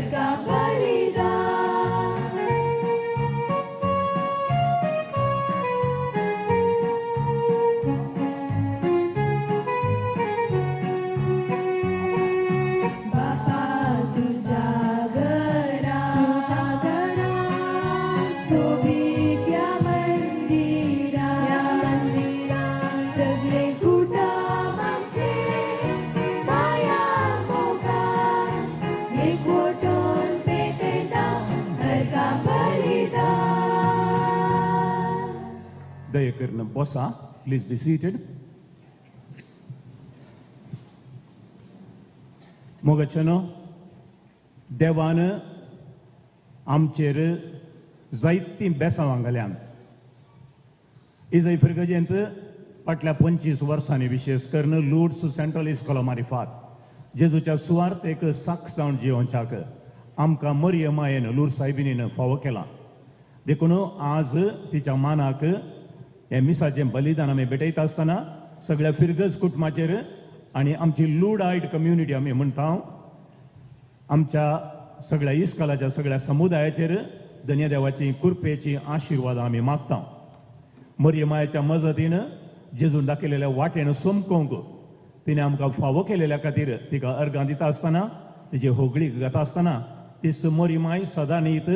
अर्घा बलिदान. बापा तुझ्या घरा सोबीत या मंदिरा सगळे कुटुंब आमचे माया मोगान एकवटून पेटयता अर्घा बलिदान. दया करून बसा. Please be seated. मोगाच्यानो, देवान आमचेर जायतीं बेसांवां घाल्यान. इजय फिरगजेंत फाटल्या 25 वर्सांनी विशेश करून लुर्ड्स सेंट्रल इस्कोला मारिफात जेजूच्या सुवार्तेक साक्ष जावन जियोवच्याक आमकां मरिय मायेन लूर सायबिनीन फावो केला. देखून आज तिच्या मानाक हें मिसाचें बलिदान आमी भेटयता आसतना सगळ्या फिरगज कुटुंबाचेर आनी आमची लुडायट कम्युनिटी आमी म्हणटा आमच्या सगळ्या इस्कोलाच्या सगळ्या समुदायाचेर धन्य देवाची कृपेची आशिर्वाद आमी मागता. मरिय मायेच्या मजतीन जेजून दाखयलेल्या वाटेन समकोंक तिणें आमकां फावो केलेल्या खातीर तिका अर्गां दिता आसतना तिची होगळीक गाता आसतना तीच मरी माय सदां न्हीत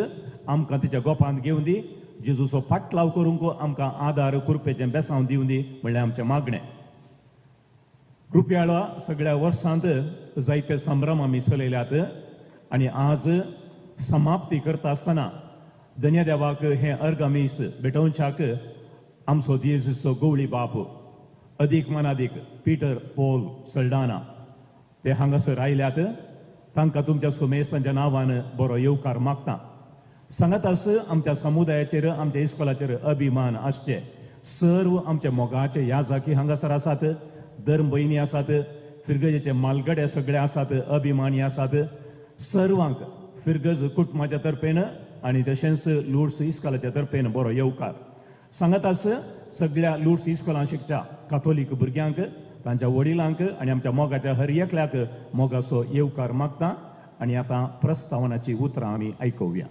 आमकां तिच्या गोपांत घेवन दी, जेजूचो फाटलाव करूंक आमकां आदार कृपेचें बेसांव दिवन दी म्हणल्यार आमचें मागणें. रुपयाळा सगळ्या वर्सांत जायते संभ्रम आमी चलयल्यात आनी आज समाप्ती करता आसतना धन्य देवाक हें अर्गामीस भेटोवच्याक आमचो जेजूचो गवळी बाप अदीक मानादीक पीटर पॉल सल्डाना ते हांगासर आयल्यात. तांकां तुमच्या सुमेस्तांच्या नांवान बरो येवकार मागता. सांगात आस आमच्या समुदायाचेर आमच्या इस्कोलाचेर अभिमान आसचे. सर्व आमच्या मोगाचे ह्या जाकी हांगासर आसात, धर्म भयणी आसात, फिरगजेचे मालगडे सगळे आसात, अभिमानी आसात. सर्वांक फिरगज कुटुंबाच्या तर्फेन आनी तशेंच लुर्ड्स इस्कोलाच्या तर्फेन बरो येवकार. सांगात आस सगळ्या लुर्ड्स इस्कोलान शिकच्या कातोलीक भुरग्यांक, तांच्या वडिलांक आनी आमच्या मोगाच्या हर एकल्याक मोगाचो येवकार मागता. आनी आतां प्रस्तावनाची उतरां आमी आयकुया.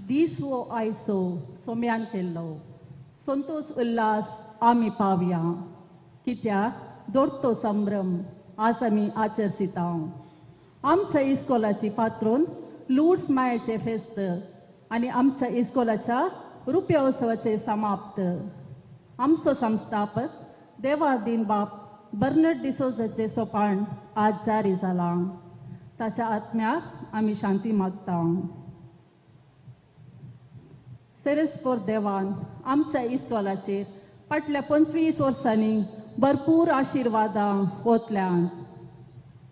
दीस वो आयसो सोम्यान केल्लो संतोष उल्हास आमी पावया, कित्याक दोरतो संभ्रम आज आमी आचरसिता. आमच्या इस्कोलाची पात्रोन लुर्ड्स मायेचें फेस्त आनी आमच्या इस्कोलाच्या रुप्या उत्सवाचें समाप्त. आमचो संस्थापक देवादीन बाप बर्नर्ड डिसोजाचें सोपाण आज जारी जालां. ताच्या आत्म्याक आमी शांती मागता. सेरेस्पोर देवान आमच्या इस्कोलाचेर फाटल्या 25 वर्सांनी भरपूर आशिर्वादां ओतल्यान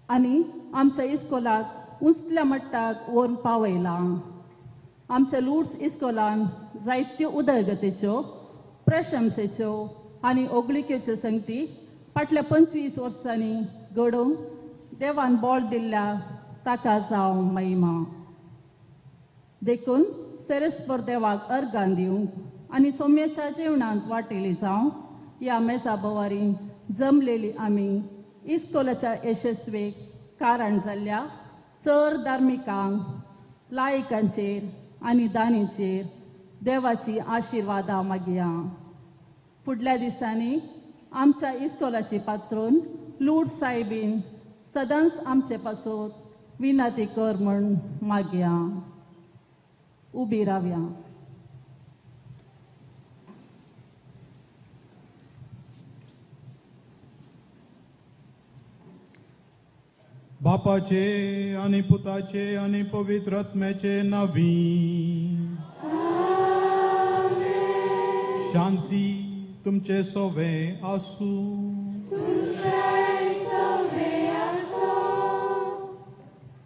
आनी आमच्या इस्कोलाक उंचल्या मट्टाक व्हरून पावयलां. आमच्या लुर्ड्स इस्कोलान जायत्यो उदरगतीच्यो, प्रशंसेच्यो आनी ओगळिकेच्यो संगती फाटल्या 25 वर्सांनी घडोवंक देवान बळ दिल्ल्या ताका जावं महिमा. देखून सेरेस्पोर देवाक अर्गां दिवंक आनी सोम्याच्या जेवणांत वांटेली जावं ह्या मेजा भोवारी जमलेली आमी इस्कोलाच्या यशस्वेक कारण जाल्ल्या सर धार्मिकांक, लायकांचेर आनी दानीचेर देवाची आशिर्वादां मागया. फुडल्या दिसांनी आमच्या इस्कोलाची पात्रोन लुर्ड्स सायबीन सदांच आमचे पासत विनंती कर म्हूण मागया. उबी रावया. बापाचे आनी पुताचे आनी पवित्र आत्म्याचे नावी. शांती तुमचे सोवे आसूं.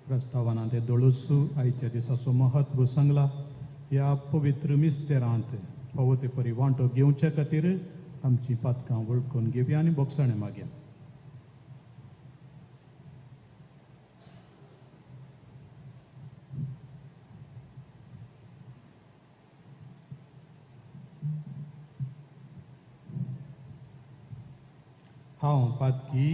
प्रस्तावना ते दोळूसू आयच्या दिसाचो महत्व सांगला. ह्या पवित्र मिस्तेरांत फावो ते परी वांटो घेवच्या खातीर आमची पातकां वळखून घेवया आनी बोगसाणें मागया. हांव पातकी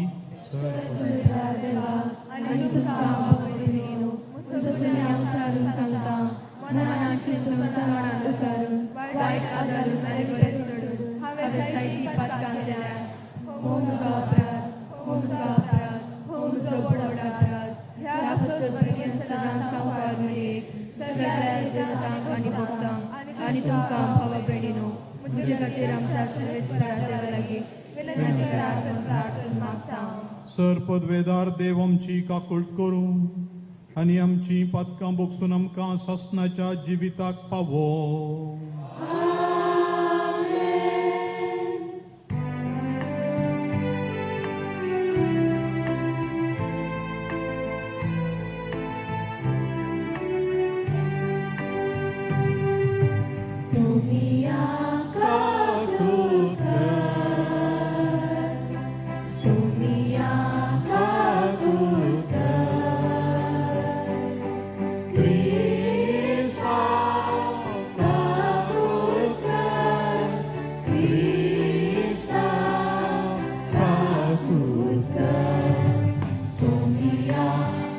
देवा आनी तुमकां भाव-भयणीनो म्हजो हांव सारून सांगता मनान चिंतून तोंडान सारून वायट आदारून आनी गरज सोडून हांवें जायतीं पातकां केल्यात. हो म्हजो अपराध, हो म्हजो अपराध, हो म्हजो व्हड अपराध. ह्या पासत भुरग्यां सदां सांवकार मरयेक सगळ्या देवतांक आनी भक्तांक आनी तुमकां भावा भयणीनो म्हजे खातीर आमच्या सर्वेस्परा देवा लागीं विनंती करात प्रार्थना मागता. सर पदवेदार देव आमची काकूट करूं आनी आमची पातकां बोगसून आमकां सासणाच्या जिविताक पावो. सोमिया काकूट कर, सोमिया काकूट कर, क्रिस्ता काकूट कर, क्रिस्ता काकूट कर, सोमिया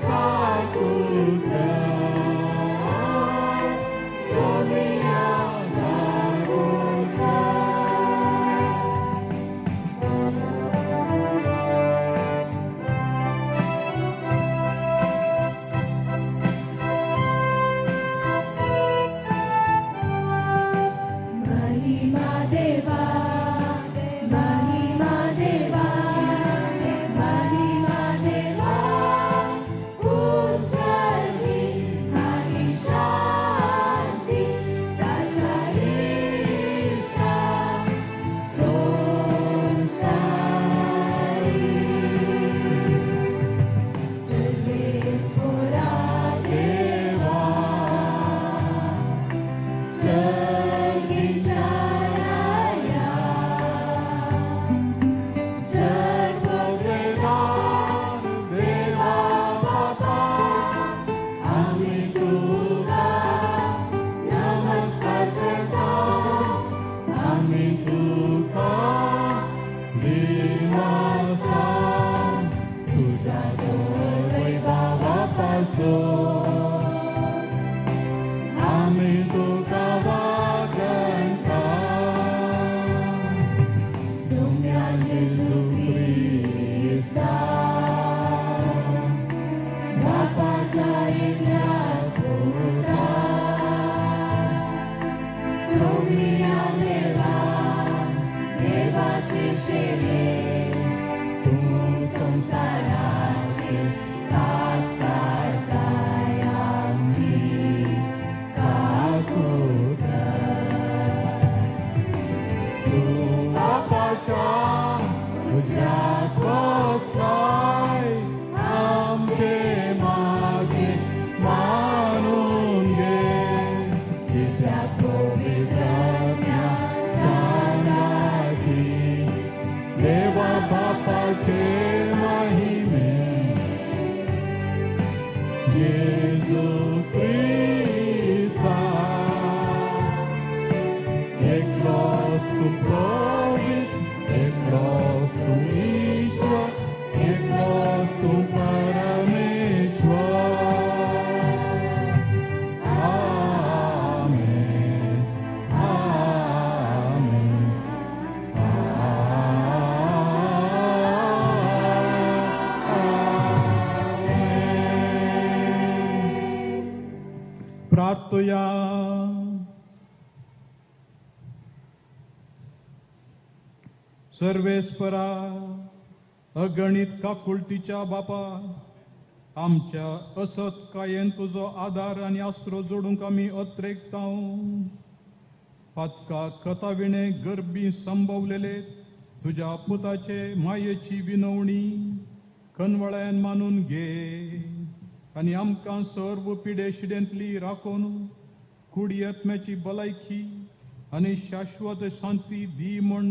काकूट कर, सोमिया काकूट कर. महिमा देवा, महिमा देवा, महिमा देवा, उस्सर्गी आणि शांती ताच्या इश्टा संसारी. सर्वेस्परा देवा, सर्गीच्या राया, सर्ववेदार देवा बापा, आमी तुका नमस्कार करता, आमी तुका दिवास्ता तुझ्या वैभावा पासून आमी तुका वागणता. सोम्या जेजू क्रिस्ता, बापाच्या एकल्याच पुता, सोम्या देवा, देवाचे शेरे, तूं संवसाराचे पाप काडताय आमची काकूट कर. तूं बापाच्या उजव्याक बसलाय, आमचे मागीर मानून घे. कित्याक पवित्र सांगाती देवा बापाचे महिमे जेजू क्रिस्ता, एकलोच तूं पवित्र, एकलोच तूं ईश्वर, एकलोच तूं परमेश्वर. आमेन, आमेन, आमेन. प्रार्थया. सर्वेस्परा अगणित काकुळटीच्या बापा, आमच्या असत्कायेन तुजो आदार आनी आसरो जोडूंक आमी अत्रेकता. पातका कथाविणे गर्भी संभवलेले तुज्या पुताचे मायेची विनवणी कनवळ्यान मानून घे आनी आमकां सर्व पिडे शिडेंतली राखून कुडी आत्म्याची भलायकी आनी शाश्वत शांती दी म्हूण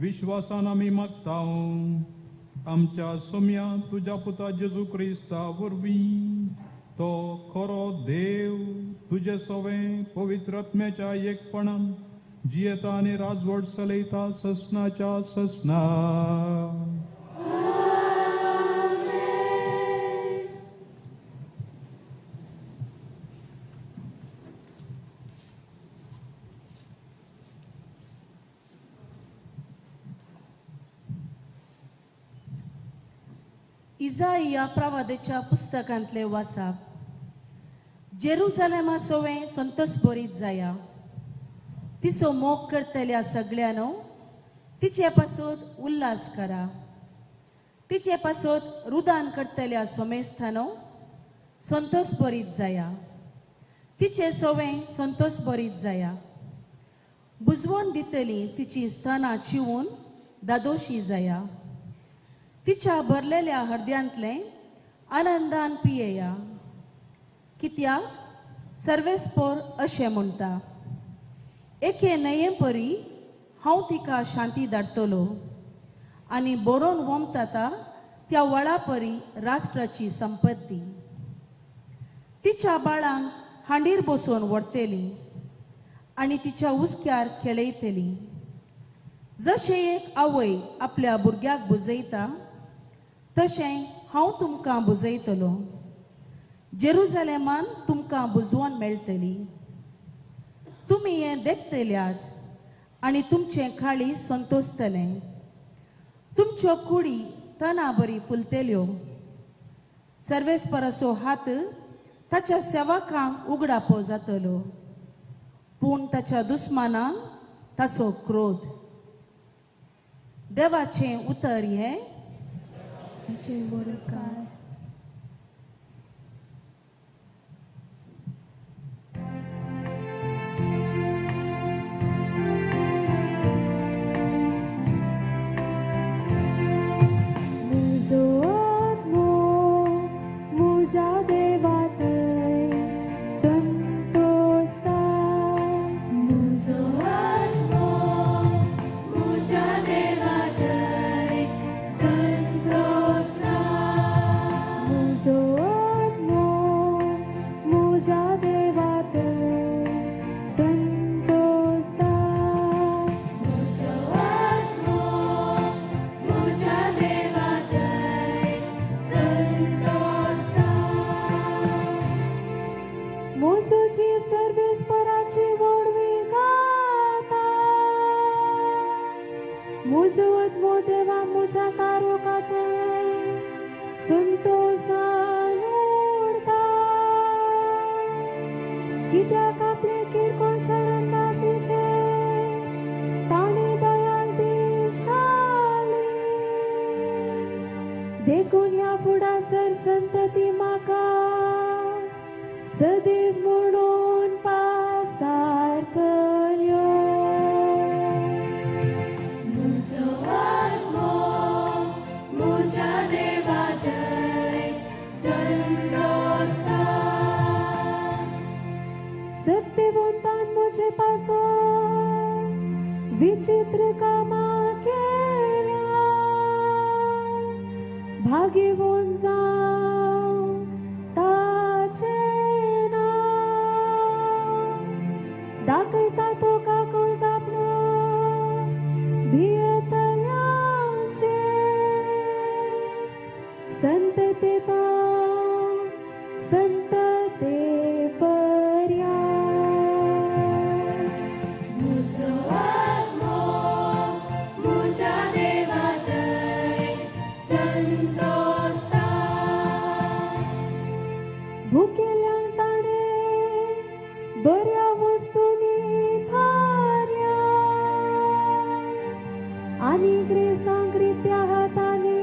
विश्वासान आमी मागता. आमच्या सोम्या तुज्या पुता जेजू क्रिस्ता वरवीं तो खरो देव तुजे सोवें पवित्र आत्म्याच्या एकपणान जियेता आनी राजवट चलयता ससनाच्या ससना. इजाइया प्रवादेच्या पुस्तकांतले वासाप. जेरुजालेमा सोवें संतोष बरीत जाया, तिचो मोग करतल्या सगळ्यांनो तिचे पासत उल्हास करा, तिचे पासत रुदान करतल्या सोमेस्थानो संतोष बरीत जाया, तिचे सोवें संतोष बरीत जाया. बुजवण दितली तिची स्थानां चिवून दादोशी जाया, तिच्या भरलेल्या हृदयांतलें आनंदान पियेया. कित्याक सर्वेस्पोर अशें म्हणटा, एके न्हंये परी हांव तिका शांती धाडटलो आनी बरोवन वमता त्या वळा परी राष्ट्राची संपत्ती. तिच्या बाळांक हांडीर बसोवन व्हरतली आनी तिच्या हुस्क्यार खेळयतली. जशें एक आवय आपल्या भुरग्याक बुजयता तशें हांव तुमकां बुजयतलो. जेरुजालेमान तुमकां बुजवण मेळटली. तुमी हें देखतल्यात आनी तुमचें खाळी संतोषतलें. तुमच्यो कुडी तना बरी फुलतल्यो. सर्वेस्पराचो हात ताच्या सेवकांक उगडापो जातलो, पूण ताच्या दुस्मानांक ताचो क्रोध. देवाचें उतर हें. विचित्र कामा केल्या भाग्यवंत जावं ताचें नांव दाखयता तो काकूळ आपलो भियेतल्यांचेर संतते संतते भुकेल्यांक ताणें बऱ्या वस्तूंनी भरल्या आनी ग्रेस्तांक रित्या हातांनी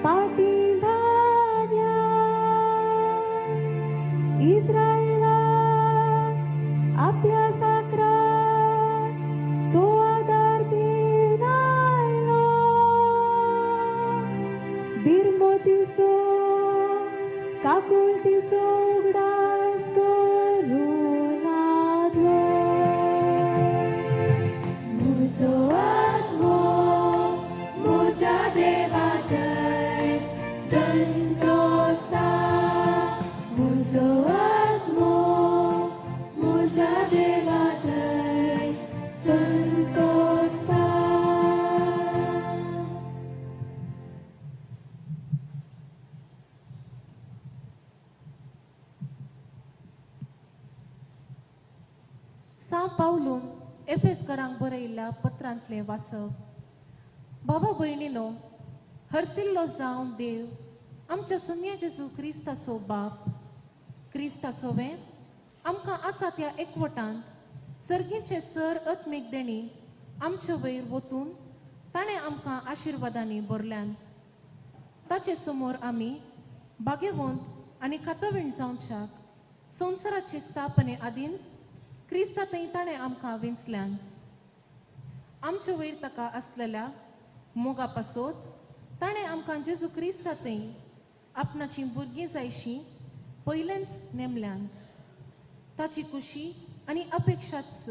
पाटी धाडल्या. इस्रायलाक आपल्या साकराक तो आदार दिवन आयलो. बिरमोतीचो काकुळतीचो उगडास करून आदलो. म्हजो आत्मो म्हज्या देवाथंय संतोसता. म्हजो आत्मो म्हज्या देवाथंय संतोसता. सां पावलून एफेसकरांक बरयल्ल्या पत्रांतलें वाचप. बाबा भयणीनो, हरसिल्लो जावन देव आमच्या सुन्या जेजू क्रिस्ताचो बाप क्रिस्ताचो वें आमकां आसा त्या एकवटांत सर्गीचे सर आत्मीक देणी आमचे वयर वतून ताणें आमकां आशिर्वादांनी भरल्यांत. ताचे समोर आमी भाग्यवंत आनी खातवीण जावच्याक संवसाराचे स्थापने आदींच क्रिस्ता थंय ताणें आमकां विंचल्यांत. आमचे वयर ताका आसलेल्या मोगा पासत ताणें आमकां जेजू क्रिस्ता थंय आपणाची भुरगीं जायशी पयलेंच नेमल्यांत. ताची खुशी आनी अपेक्षाच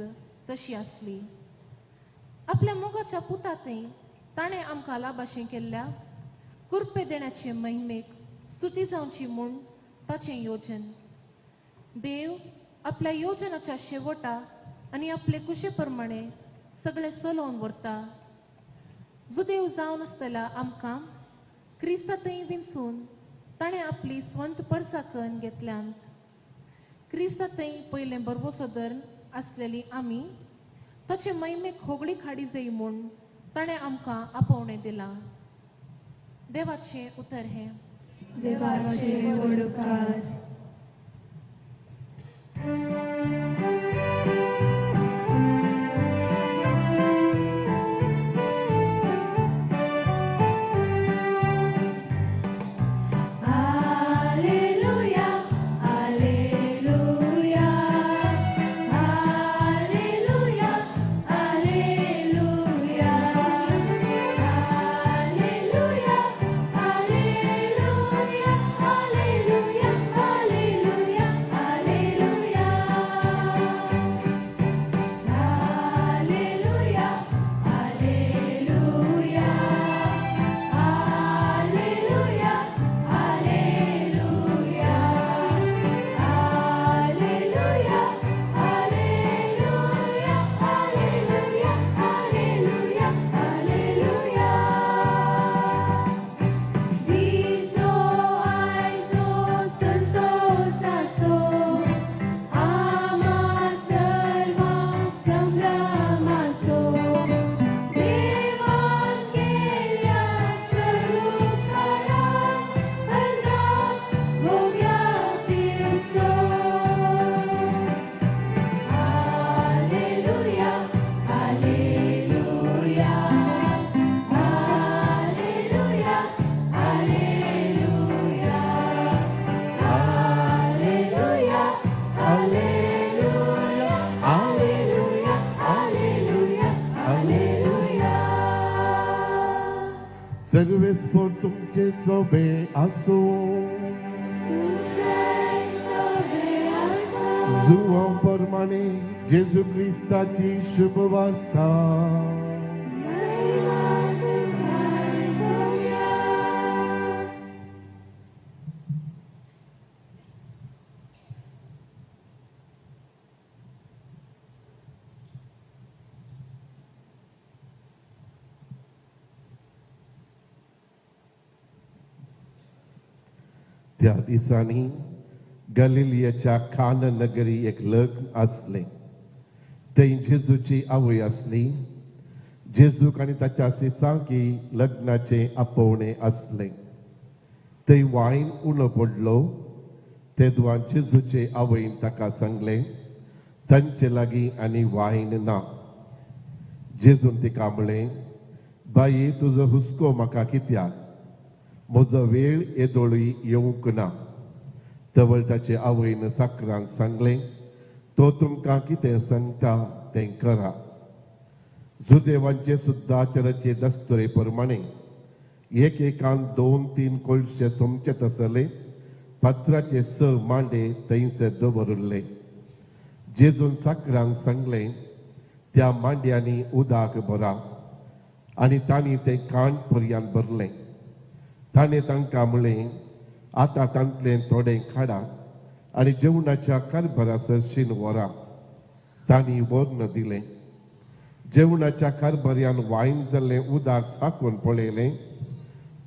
तशी आसली. आपल्या मोगाच्या पुता थंय ताणें आमकां लाभाशें केल्ल्या कुरपे देण्याचे महिमेक स्तुती जावची म्हूण ताचें योजन. देव आपल्या योजनाच्या शेवटा आनी आपले कुशे प्रमाणे सगळें चलोवन व्हरता. जुदेव जावन आसतल्या आमकां क्रिस्ता थंय विंचून ताणें आपली स्वंत परसाकन घेतल्यांत. क्रिस्ता थंय पयलें भरवसो धरून आसलेली आमी ताचे महिमेक होगळी खाडी जाय म्हूण ताणें आमकां आपोवणें दिलां. देवाचें उतर हें. देवाचे वडकार. सर्वेस्पोर तुमचे सोबे आसो. जुवां प्रमाणे जेजू क्रिस्ताची शुभवार्ता. त्या दिसांनी गलिलियाच्या कान नगरी एक लग्न आसलें. थंय जेजूची आवय आसली. जेजूक आनी ताच्या सिसांकी लग्नाचें आपोवणें आसलें. थंय वायन उणो पडलो. तेदवां जेजूचे आवयन ताका सांगलें, तांचे लागीं आनी वायन ना. जेजून तिका म्हणलें, बाई, तुजो हुस्को म्हाका कित्याक? म्हजो वेळ येदोळी येवंक ना. तवळ ताचे आवयन साकरांक सांगलें, तो तुमकां कितें सांगता तें करा. जुदेवांचे सुद्दां आचाराचे दस्तुरे प्रमाणे एक एकान 2-3 कोळशे सोमचे तसले पत्राचे 6 मांडे थंयसर दवरिल्ले. जेजून साकरांक सांगलें, त्या मांड्यांनी उदक भरा. आनी तांणी तें कान पर्यंत भरलें. ताणें तांकां म्हणलें, आतां तांतलें थोडें काडा आनी जेवणाच्या कारभारा सरशीन व्हरा. तांणी व्हरून दिलें. जेवणाच्या कारभार्यान वायन जाल्लें उदक साकून पळयलें.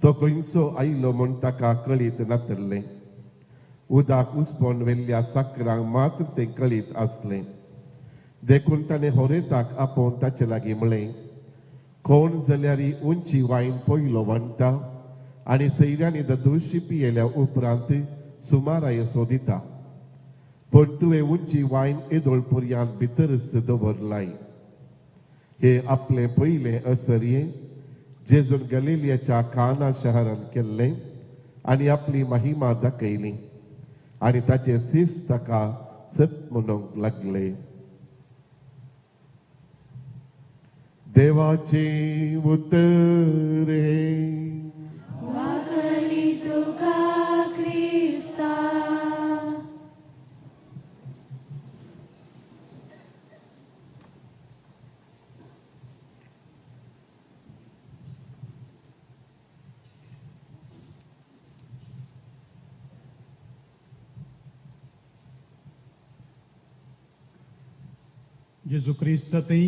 तो खंयचो आयलो म्हूण ताका कळीत नातल्लें. उदक उसपोन व्हेल्ल्या साकरांक मात्र तें कळीत आसलें. देखून ताणें होरेताक आपोवन ताचे लागीं म्हणलें, कोण जाल्यार उंची वायन पयलो वांटा आनी सैऱ्यांनी ददोशी पियेल्या उपरांत सुमाराय सोदिता. पूण तुवें उंची वायन येदोळ पर्यांत भितरच दवरलाय. हे आपलें पयलें असरये जेजून गलिलियाच्या काना शहरान केल्लें आनी आपली महिमा दाखयली आनी ताचे शिस्त ताका सत म्हणूंक लागले. देवाचे उतर हे. वाकणी तुका क्रिस्ता. जेजू क्रिस्त थंय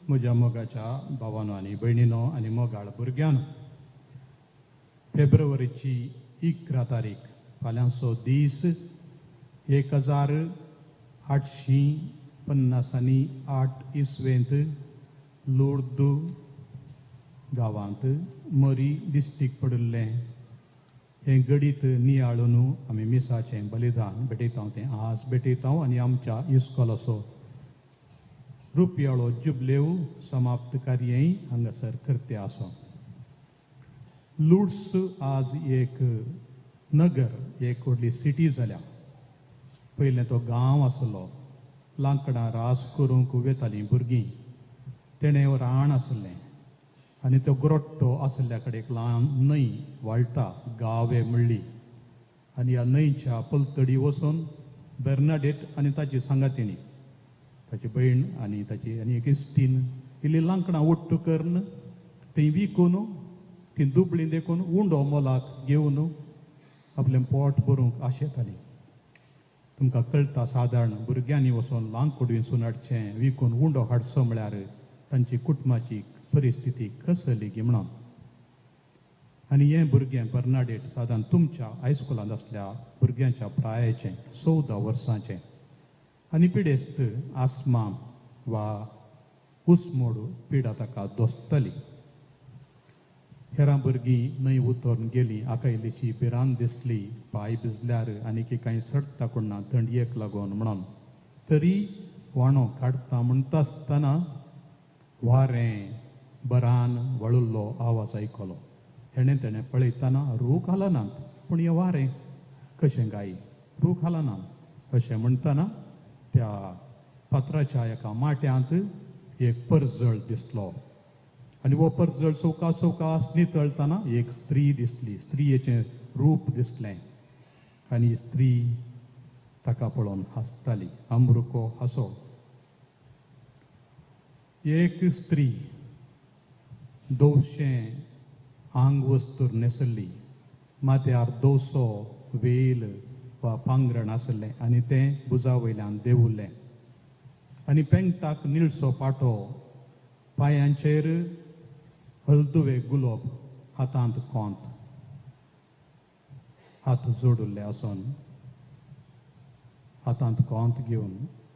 म्हज्या मोगाच्या भावानो आनी भयणीनो आनी मोगाळ भुरग्यानो, फेब्रुवारीची 11 तारीख फाल्यांचो दीस 1858 इसवेंत लोर्दू गांवांत मरी दिश्टीक पडिल्लें हें गडीत नियाळून आमी मिसाचें बलिदान भेटयता तें आज भेटयता आनी आमच्या इस्कोलाचो रुपयाळो जुबलेव समाप्त कार्यय हांगासर करते आसा. लुड्स आज एक नगर, एक व्हडली सिटी जाल्या. पयलें तो गांव आसलो, लांकडां रास करूंक वेतालीं भुरगीं, तेणें रान आसलें आनी तो ग्रोट्टो आसल्या कडेन एक ल्हान न्हंय व्हाळटा, गावे म्हणली, आनी ह्या न्हंयच्या पलतडी वचून बेर्नाडेट आनी ताची सांगातिणी, ताची भयण आनी ताची आनी एक इश्टीन इल्ली लांकडां ओट्टू करून थंय विकून ती दुबळी देखून उंडो मोलाक घेवन आपलें पोट भरूंक आशेताली. तुमकां कळटा सादारण भुरग्यांनी वचून लांकूड विंचून हाडचें, विकून उंडो हाडचो म्हळ्यार तांची कुटुंबाची परिस्थिती कसली गी म्हणून. आनी हें भुरगें बर्नाडेट सादारण तुमच्या हायस्कुलांत आसल्या भुरग्यांच्या प्रायेचें, 14 वर्सांचें, आनी पिडेस्त आस्मा वा उस्मोड पिडा ताका दोसतली. हेरां भुरगीं न्हंय उतरून गेलीं, हाका इल्लीशी भिरांत दिसली, पांय भिजल्यार आनी कांय सडटा कोण ना थंडयेक लागून म्हणून. तरी वाणो काडटा म्हणटा आसतना वारें बरान वळिल्लो आवाज आयकलो. हेणें तेणें पळयतना रूख हालनात, पूण हें वारें कशें गाय रूख हालनात अशें म्हणटना त्या फातराच्या एका माट्यांत एक परजळ दिसलो आनी हो परजळ चौका चौकास नितळतना एक स्त्री दिसली, स्त्रियेचें रूप दिसलें आनी स्त्री ताका पळोवन हांसताली, अमरुको हांसो. एक स्त्री दोवशें आंग वस्तूर न्हेसल्ली, माथ्यार दोवसो वेल वा पांगरण आसलें आनी तें भुजा वयल्यान देंवुल्लें आनी पेंगटाक निळसो पाटो, पांयांचेर हळदुवे गुलोब, हातांत कोंत, हात जोडिल्ले आसून हातांत कोंत घेवन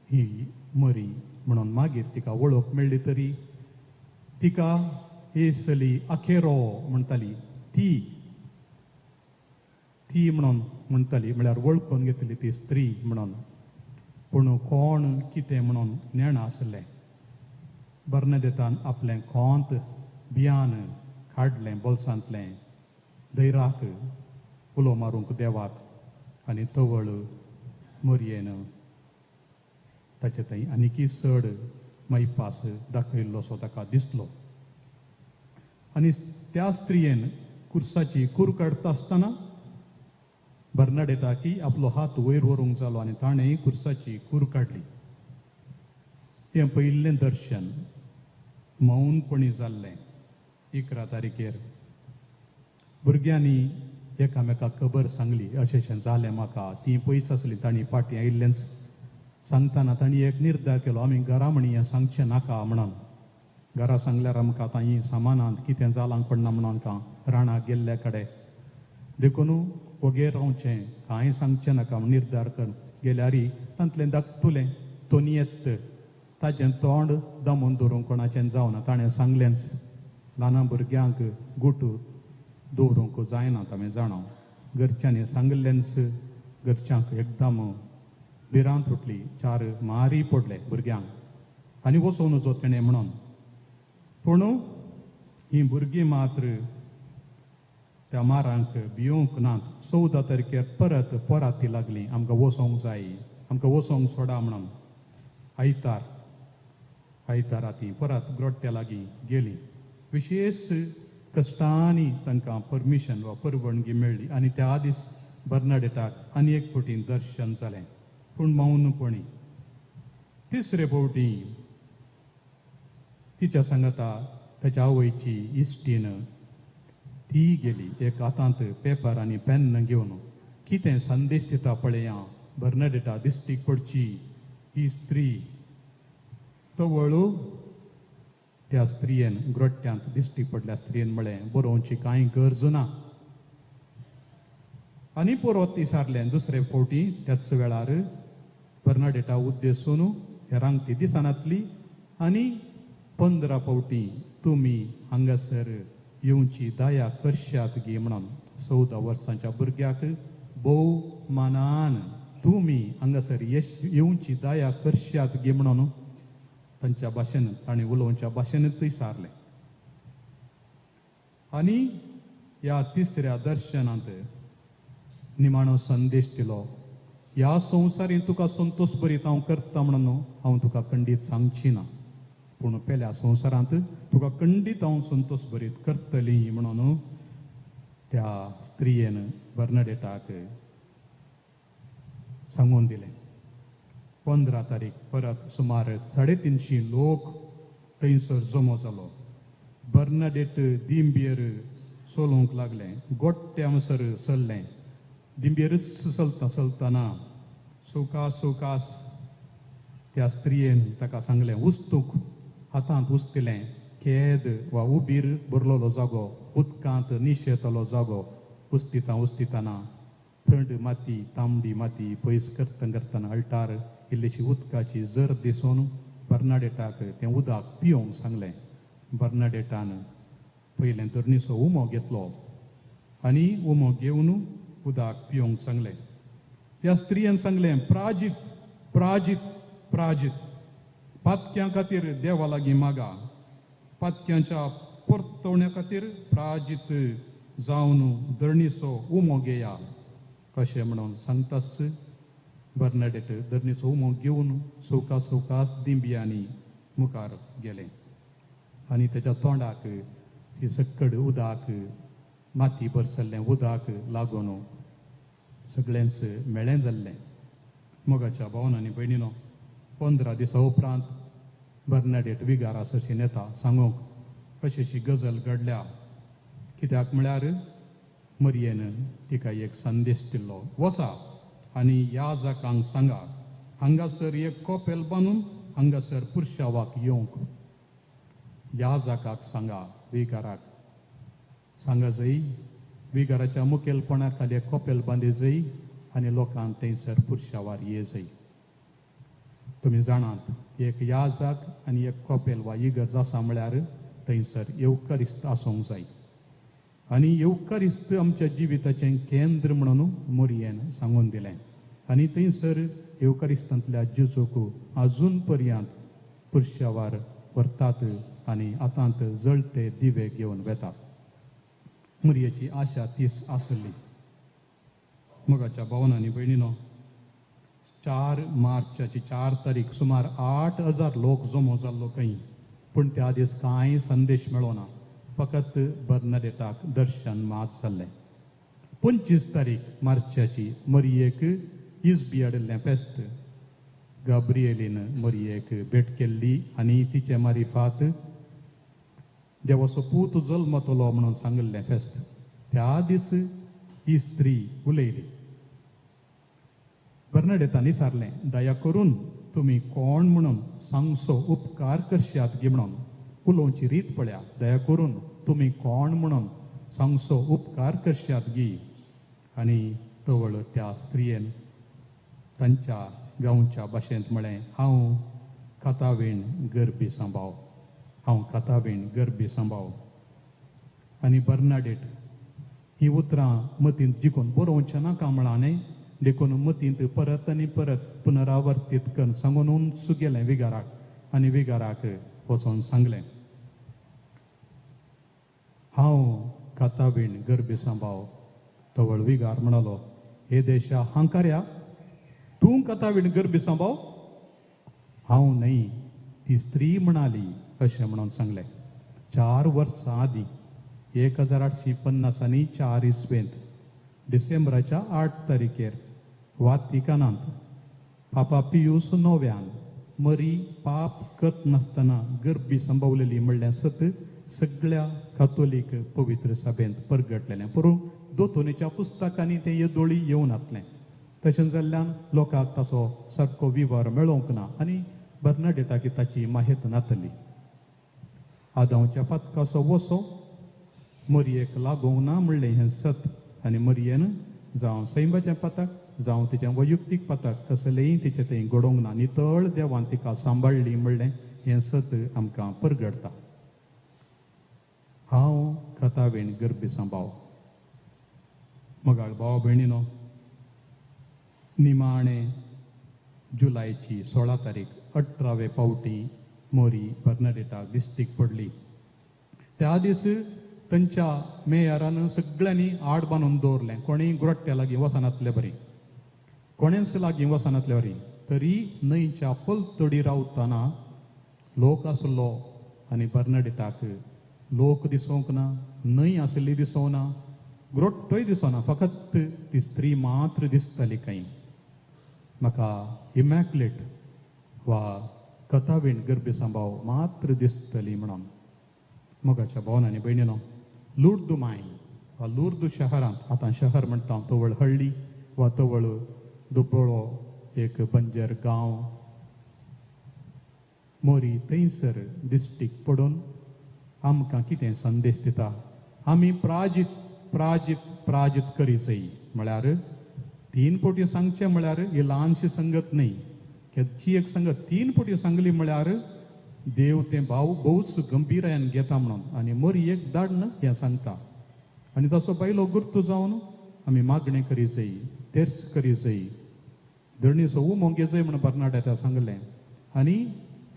ही मरी म्हणून मागीर तिका वळख मेळ्ळी. तरी तिका ही चली अखेरो म्हणटाली, ती ती म्हणून म्हणटाली, म्हळ्यार वळखून घेतली ती स्त्री म्हणून, पूण कोण कितें म्हणून नेणा आसलें. बर्नादेतान आपलें कोंत बियान काडलें बोल्सांतलें, धैराक उलो मारूंक देवाक, आनी तवळ मोरयेन ताचे थंय आनीकी चड मैपास दाखयल्लोसो ताका दिसलो. आनी त्या स्त्रियेन कुर्साची कूर काडटा आसतना बर्नाडेताकी आपलो हात वयर व्हरूंक जालो आनी ताणें कुर्साची कूर काडली. हें पयिल्लें दर्शन मौनपणी जाल्लें. 11 तारखेर भुरग्यांनी एकामेकाक खबर सांगली, अशें अशें जालें म्हाका. तीं पयस आसलीं, तांणी फाटीं आयिल्लेंच सांगतना तांणी एक निर्धार केलो, आमी घरा म्हणी हें सांगचें नाका म्हणून. घरा सांगल्यार आमकां आतां ही सामानांत कितें जालां कोण ना म्हणून आमकां राणाक गेल्ल्या कडेन, देखून वगेर रावचें, कांय सांगचें नाका म्हूण निर्धार कर गेल्यार तांतलें धाकटुलें तोनयेत ताचें तोंड दमून दवरूंक कोणाचें जावना. ताणें सांगलेंच, ल्हान भुरग्यांक गुट दवरूंक जायना आमी जाणा. घरच्यांनी सांगिल्लेंच घरच्यांक एकदम भिरांत उठली. 4 मारी पडले भुरग्यांक आनी वचों नजो तेणें म्हणून. पूण हीं भुरगीं मात्र त्या मारांक भियोंक नात. 14 तारखेर परत पोराती लागली, आमकां वचोंक जाय, आमकां वचोंक सोडा म्हणून. आयतार आयतारा ती परत ग्रोट्ट्या लागीं गेली. विशेश कश्टांनी तांकां परमिशन वा परवानगी मेळ्ळी आनी त्या दीस बर्नाडेटाक आनी एक फावटी दर्शन जालें, पूण मौनपणी. तिसरे फावटी तिच्या सांगाता ताच्या आवयची इश्टीन ती गेली, एक हातांत पेपर आनी पेन घेवन. कितें संदेश दिता पळया, बर्नाडेटा दिश्टीक पडची ही स्त्री. तवळू त्या स्त्रियेन ग्रोट्ट्यांत दिश्टी पडल्या स्त्रियेन म्हळें, बरोवची कांय गरज ना. आनी परत विचारलें दुसरे फावटी त्याच वेळार बर्नाडेटा उद्देशून हेरांक ती दिसनातली आनी 15 फावटी तुमी हांगासर येवची दया करशात गी म्हणून. 14 वर्सांच्या भुरग्याक भोव मानान तुमी हांगासर येवची दया करशात गी म्हणून तांच्या भाशेन ताणें उलोवच्या भाशेनूच विचारलें. आनी ह्या तिसऱ्या दर्शनांत निमाणो संदेश दिलो, ह्या संवसारीन तुका संतोष बरीत हांव करता म्हणून हांव तुका खंडीत सांगची ना, पूण पेल्या संवसारांत तुका खंडीत हांव संतोष बरीत करतली म्हणून त्या स्त्रियेन बर्नाडेटाक सांगून दिलें. 15 तारीख परत सुमार 350 लोक थंयसर जमो जालो. बर्नाडेट दिंबेर चलोवंक लागलें, गोट्ट्या म्हणसर चल्लें. दिंबेरच चलता चलतना सवकास सवकास त्या स्त्रियेन ताका सांगलें, उस्तूक हातांत उस्तिलें खेद वा उबीर भरलेलो जागो, उदकांत निशेतलो जागो. उस्तिता उस्तिताना थंड माती, तांबडी माती पयस करता करतना अल्टार इल्लीशी उदकाची जर दिसून बर्नाडेटाक तें उदक पिवंक सांगलें. बर्नाडेटान पयलें धरणीचो उमो घेतलो आनी उमो घेवन उदक पिवंक सांगलें. ह्या स्त्रियेन सांगलें, प्राजीत प्राजीत प्राजीत, पातक्यां खातीर देवा लागीं मागा, पातक्यांच्या परतवण्या खातीर प्राजीत जावन धरणीचो उमो घेया अशें म्हणून सांगताच बर्नाडेट धरणीचो उमो घेवन सवकास सवकास दिंबियांनी मुखार गेलें आनी तेच्या तोंडाक ती सक्कड उदक माती भरसल्लें उदक लागून सगळेंच मेळें जाल्लें. मोगाच्या भावन आनी भयणीनो, 15 दिसां उपरांत बर्नाडेट विगारा सरशीं येता सांगूंक अशी गजल घडल्या. कित्याक म्हळ्यार मरयेन तिका एक संदेश दिल्लो, वसा आनी ह्या जाकांक सांगा हांगासर एक कोपेल बांदून हांगासर पुरशावाक येवंक. ह्या जाकाक सांगा, विगाराक सांगा जय, विगाराच्या मुखेलपणा खाली एक कोपेल बांदी जय आनी लोकांक थंयसर पुरशावार ये जय. तुमी जाणात, एक याजाक आनी एक कोपेल वा इगर्ज आसा म्हळ्यार थंयसर येवकारिस्त आसूंक जाय आनी येवकारिस्त आमच्या जिविताचें केंद्र म्हणून मोरयेन सांगून दिलें. आनी थंयसर येवकारिस्तांतल्या जेजूक आजून पर्यंत पुरशावार व्हरतात आनी हातांत जळते दिवे घेवन वेतात. मोरयेची आशा तीच आसली. मोगाच्या भावन आनी भयणीनो, 4 मार्चाची 4 तारीख सुमार 8000 लोक जमो जाल्लो खंय, पूण त्या दीस कांय संदेश मेळो ना, फकत बर्नाडेटाक दर्शन मात जाल्लें. 25 तारीख मार्चाची मरयेक इजबी हाडिल्लें फेस्त. गाब्रिएलीन मरयेक भेट केल्ली आनी तिचे मारिफात देवाचो पूत जल्मतलो म्हणून सांगिल्लें फेस्त. त्या दीस ही स्त्री उलयली. बर्नाडेटान विचारलें, दया करून तुमी कोण म्हणून सांगचो उपकार करशात गी म्हणून. उलोवची रीत पळया, दया करून तुमी कोण म्हणून सांगचो उपकार करशात गी. आनी तवळ त्या स्त्रियेन तांच्या गांवच्या भाशेंत म्हळें, हांव कातावीण गरबी सांबाव, हांव कातावीण गरबी सांबाव. आनी बर्नाडेट ही उतरां मतींत जिखून बरोवचें नाका म्हळां न्ही, देखून मतींत परत आनी परत पुनरावर्तीत करून सांगून उंच गेलें विगाराक आनी विगाराक वचोन सांगलें, हांव कातावीण गरबी सांबाव. तवळ विगार म्हणालो, हे देशा हांकार्या, तूं कथावीण गरबी सांबाव? हांव न्हय, ती स्त्री म्हणाली अशें म्हणून सांगलें. 4 वर्सां आदीं 1854 इसवेंत डिसेंबराच्या 8 तारखेर वातिकानांत पापा पियूस नव्यान मरी पाप करत नासतना गरबी संभवलेली म्हणल्यार सत सगळ्या कातोलीक पवित्र सभेंत परगटलेलें. पुरो दोतोनीच्या पुस्तकांनी तें येदोळी येवन नातलें. तशें जाल्ल्यान लोकांक ताचो सारको विवर मेळोवंक ना आनी बर्नाडेटाक ताची माहेत नातली. आदांवच्या पातकाचो वसो मरयेक लागोवंक ना म्हणलें हें सत आनी मरयेन जावं सैमाचें पातक जावं तिचें वैयक्तीक पातक कसलेंय तिचें थंय घडोवंक ना. नितळ देवान तिका सांबाळ्ळी म्हणलें हें सत आमकां परगडटा. हांव कथावीण गरबी सांबाव. मगाळ भाव भयणीनो, निमाणे जुलायची 16 तारीख 18वे पावटी मोरी बर्नाडेटाक दिश्टीक पडली. त्या दीस तांच्या मेयरान सगळ्यांनी आड बांदून दवरलें, कोणीय गुरट्ट्या लागीं वचनातले बरी, कोणेंच लागीं वचनातले बरी. तरी न्हंयच्या पलतडी रावतना लोक आसलो आनी बर्नाडेटाक लोक दिसोवंक ना, न्हंय आसली दिसोवंक ना, ग्रोट्टोय दिसोना, फकत ती स्त्री मात्र दिसताली. कांय म्हाका इमॅक्युलेट वा कथावीण गरबी सांबाव मात्र दिसतली म्हणून. मोगाच्या भावन आनी भयणीनो, लुर्दू माय वा लुर्दू शहरांत, आतां शहर म्हणटा तवळ हळ्ळी वा तवळ दुबळो एक बंजर गांव, मोरी थंयसर दिश्टीक पडून आमकां कितें संदेश दिता? आमी प्राजीत प्राजीत प्राजीत करी जाय. म्हळ्यार 3 पटी सांगचें म्हळ्यार ही ल्हानशी संगत न्हय, केदची एक संगत 3 पटी सांगली म्हळ्यार देव तें भाव भोवच गंभीरायेन घेता म्हणून. आनी मोरी एक दाडण हें सांगता आनी ताचो बायलो गुर्तू जावन आमी मागणें करी जाय, तेर्स करी जाय, धरणीचो उमो घेजय म्हण बर्नाडेटा सांगलें. आनी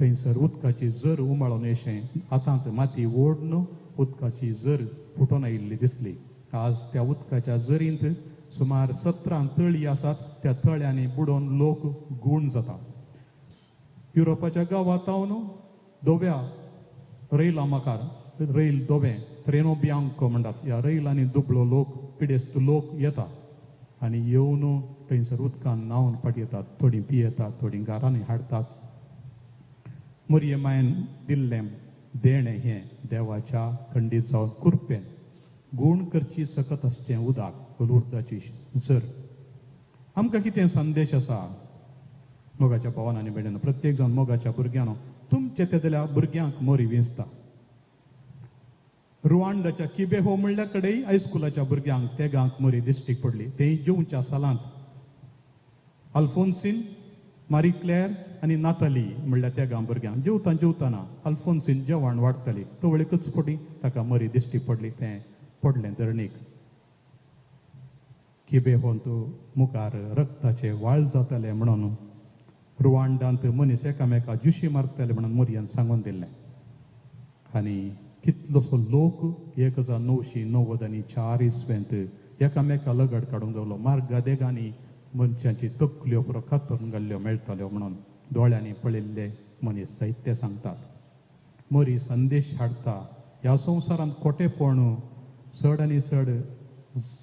थंयसर उदकाची जर उमाळून येशें हातांत माती ओडून उदकाची जर फुटून आयिल्ली दिसली. आज त्या उदकाच्या जरींत सुमार 17 तळी आसात. त्या तळ्यांनी बुडोवन लोक गूण जाता. युरोपाच्या गांवांत हांव धव्या रैला मुखार रैल धवें त्रेनो बियांको म्हणटात, ह्या रैलांनी दुबळो लोक पिडेस्त लोक येता आनी येवन थंयसर उदकान न्हांवन फाटी येतात, थोडीं पियेतात, थोडीं घरांनी हाडटात. मोरये मायन दिल्लें देणें हें देवाच्या खंडीत जावन कुरपेन गूण करची सकत आसचें उदक उर्दाची जर. आमकां कितें संदेश आसा मोगाच्या भावान आनी भयणीनो, प्रत्येक जावन मोगाच्या भुरग्यांनो, तुमच्या तेदल्या भुरग्यांक मोरी विंचता. रुवांडाच्या किबेहो म्हणल्या कडेन हायस्कुलाच्या भुरग्यांक तेगांक मोरी दिश्टीक पडली. ते जेवच्या सालांत अल्फोन्सीन, मारी क्लॅर आनी नाताली म्हणल्यार तेगां भुरग्यांक जेवता जेवतना अल्फोन्सीन जेवण वाडटली तवळेकच पटी ताका मरी दिश्टी पडली, तें पडलें धरणीक. किबेहोंत मुखार रक्ताचे वाळ जाताले म्हणून रुवांडांत मनीस एकामेका जुशी मारताले म्हणून मोरयान सांगून दिल्लें. आनी कितलोसो लोक 1994 इसवेंत एकामेका लगड काडूंक गेलो. मार्गा देगांनी मनशांची तकल्यो पुरो कातरून घाल्ल्यो मेळटाल्यो म्हणून दोळ्यांनी पळयल्ले मनीस जायते सांगतात. मोरी संदेश हाडटा ह्या संवसारांत खोटेपण चड आनी चड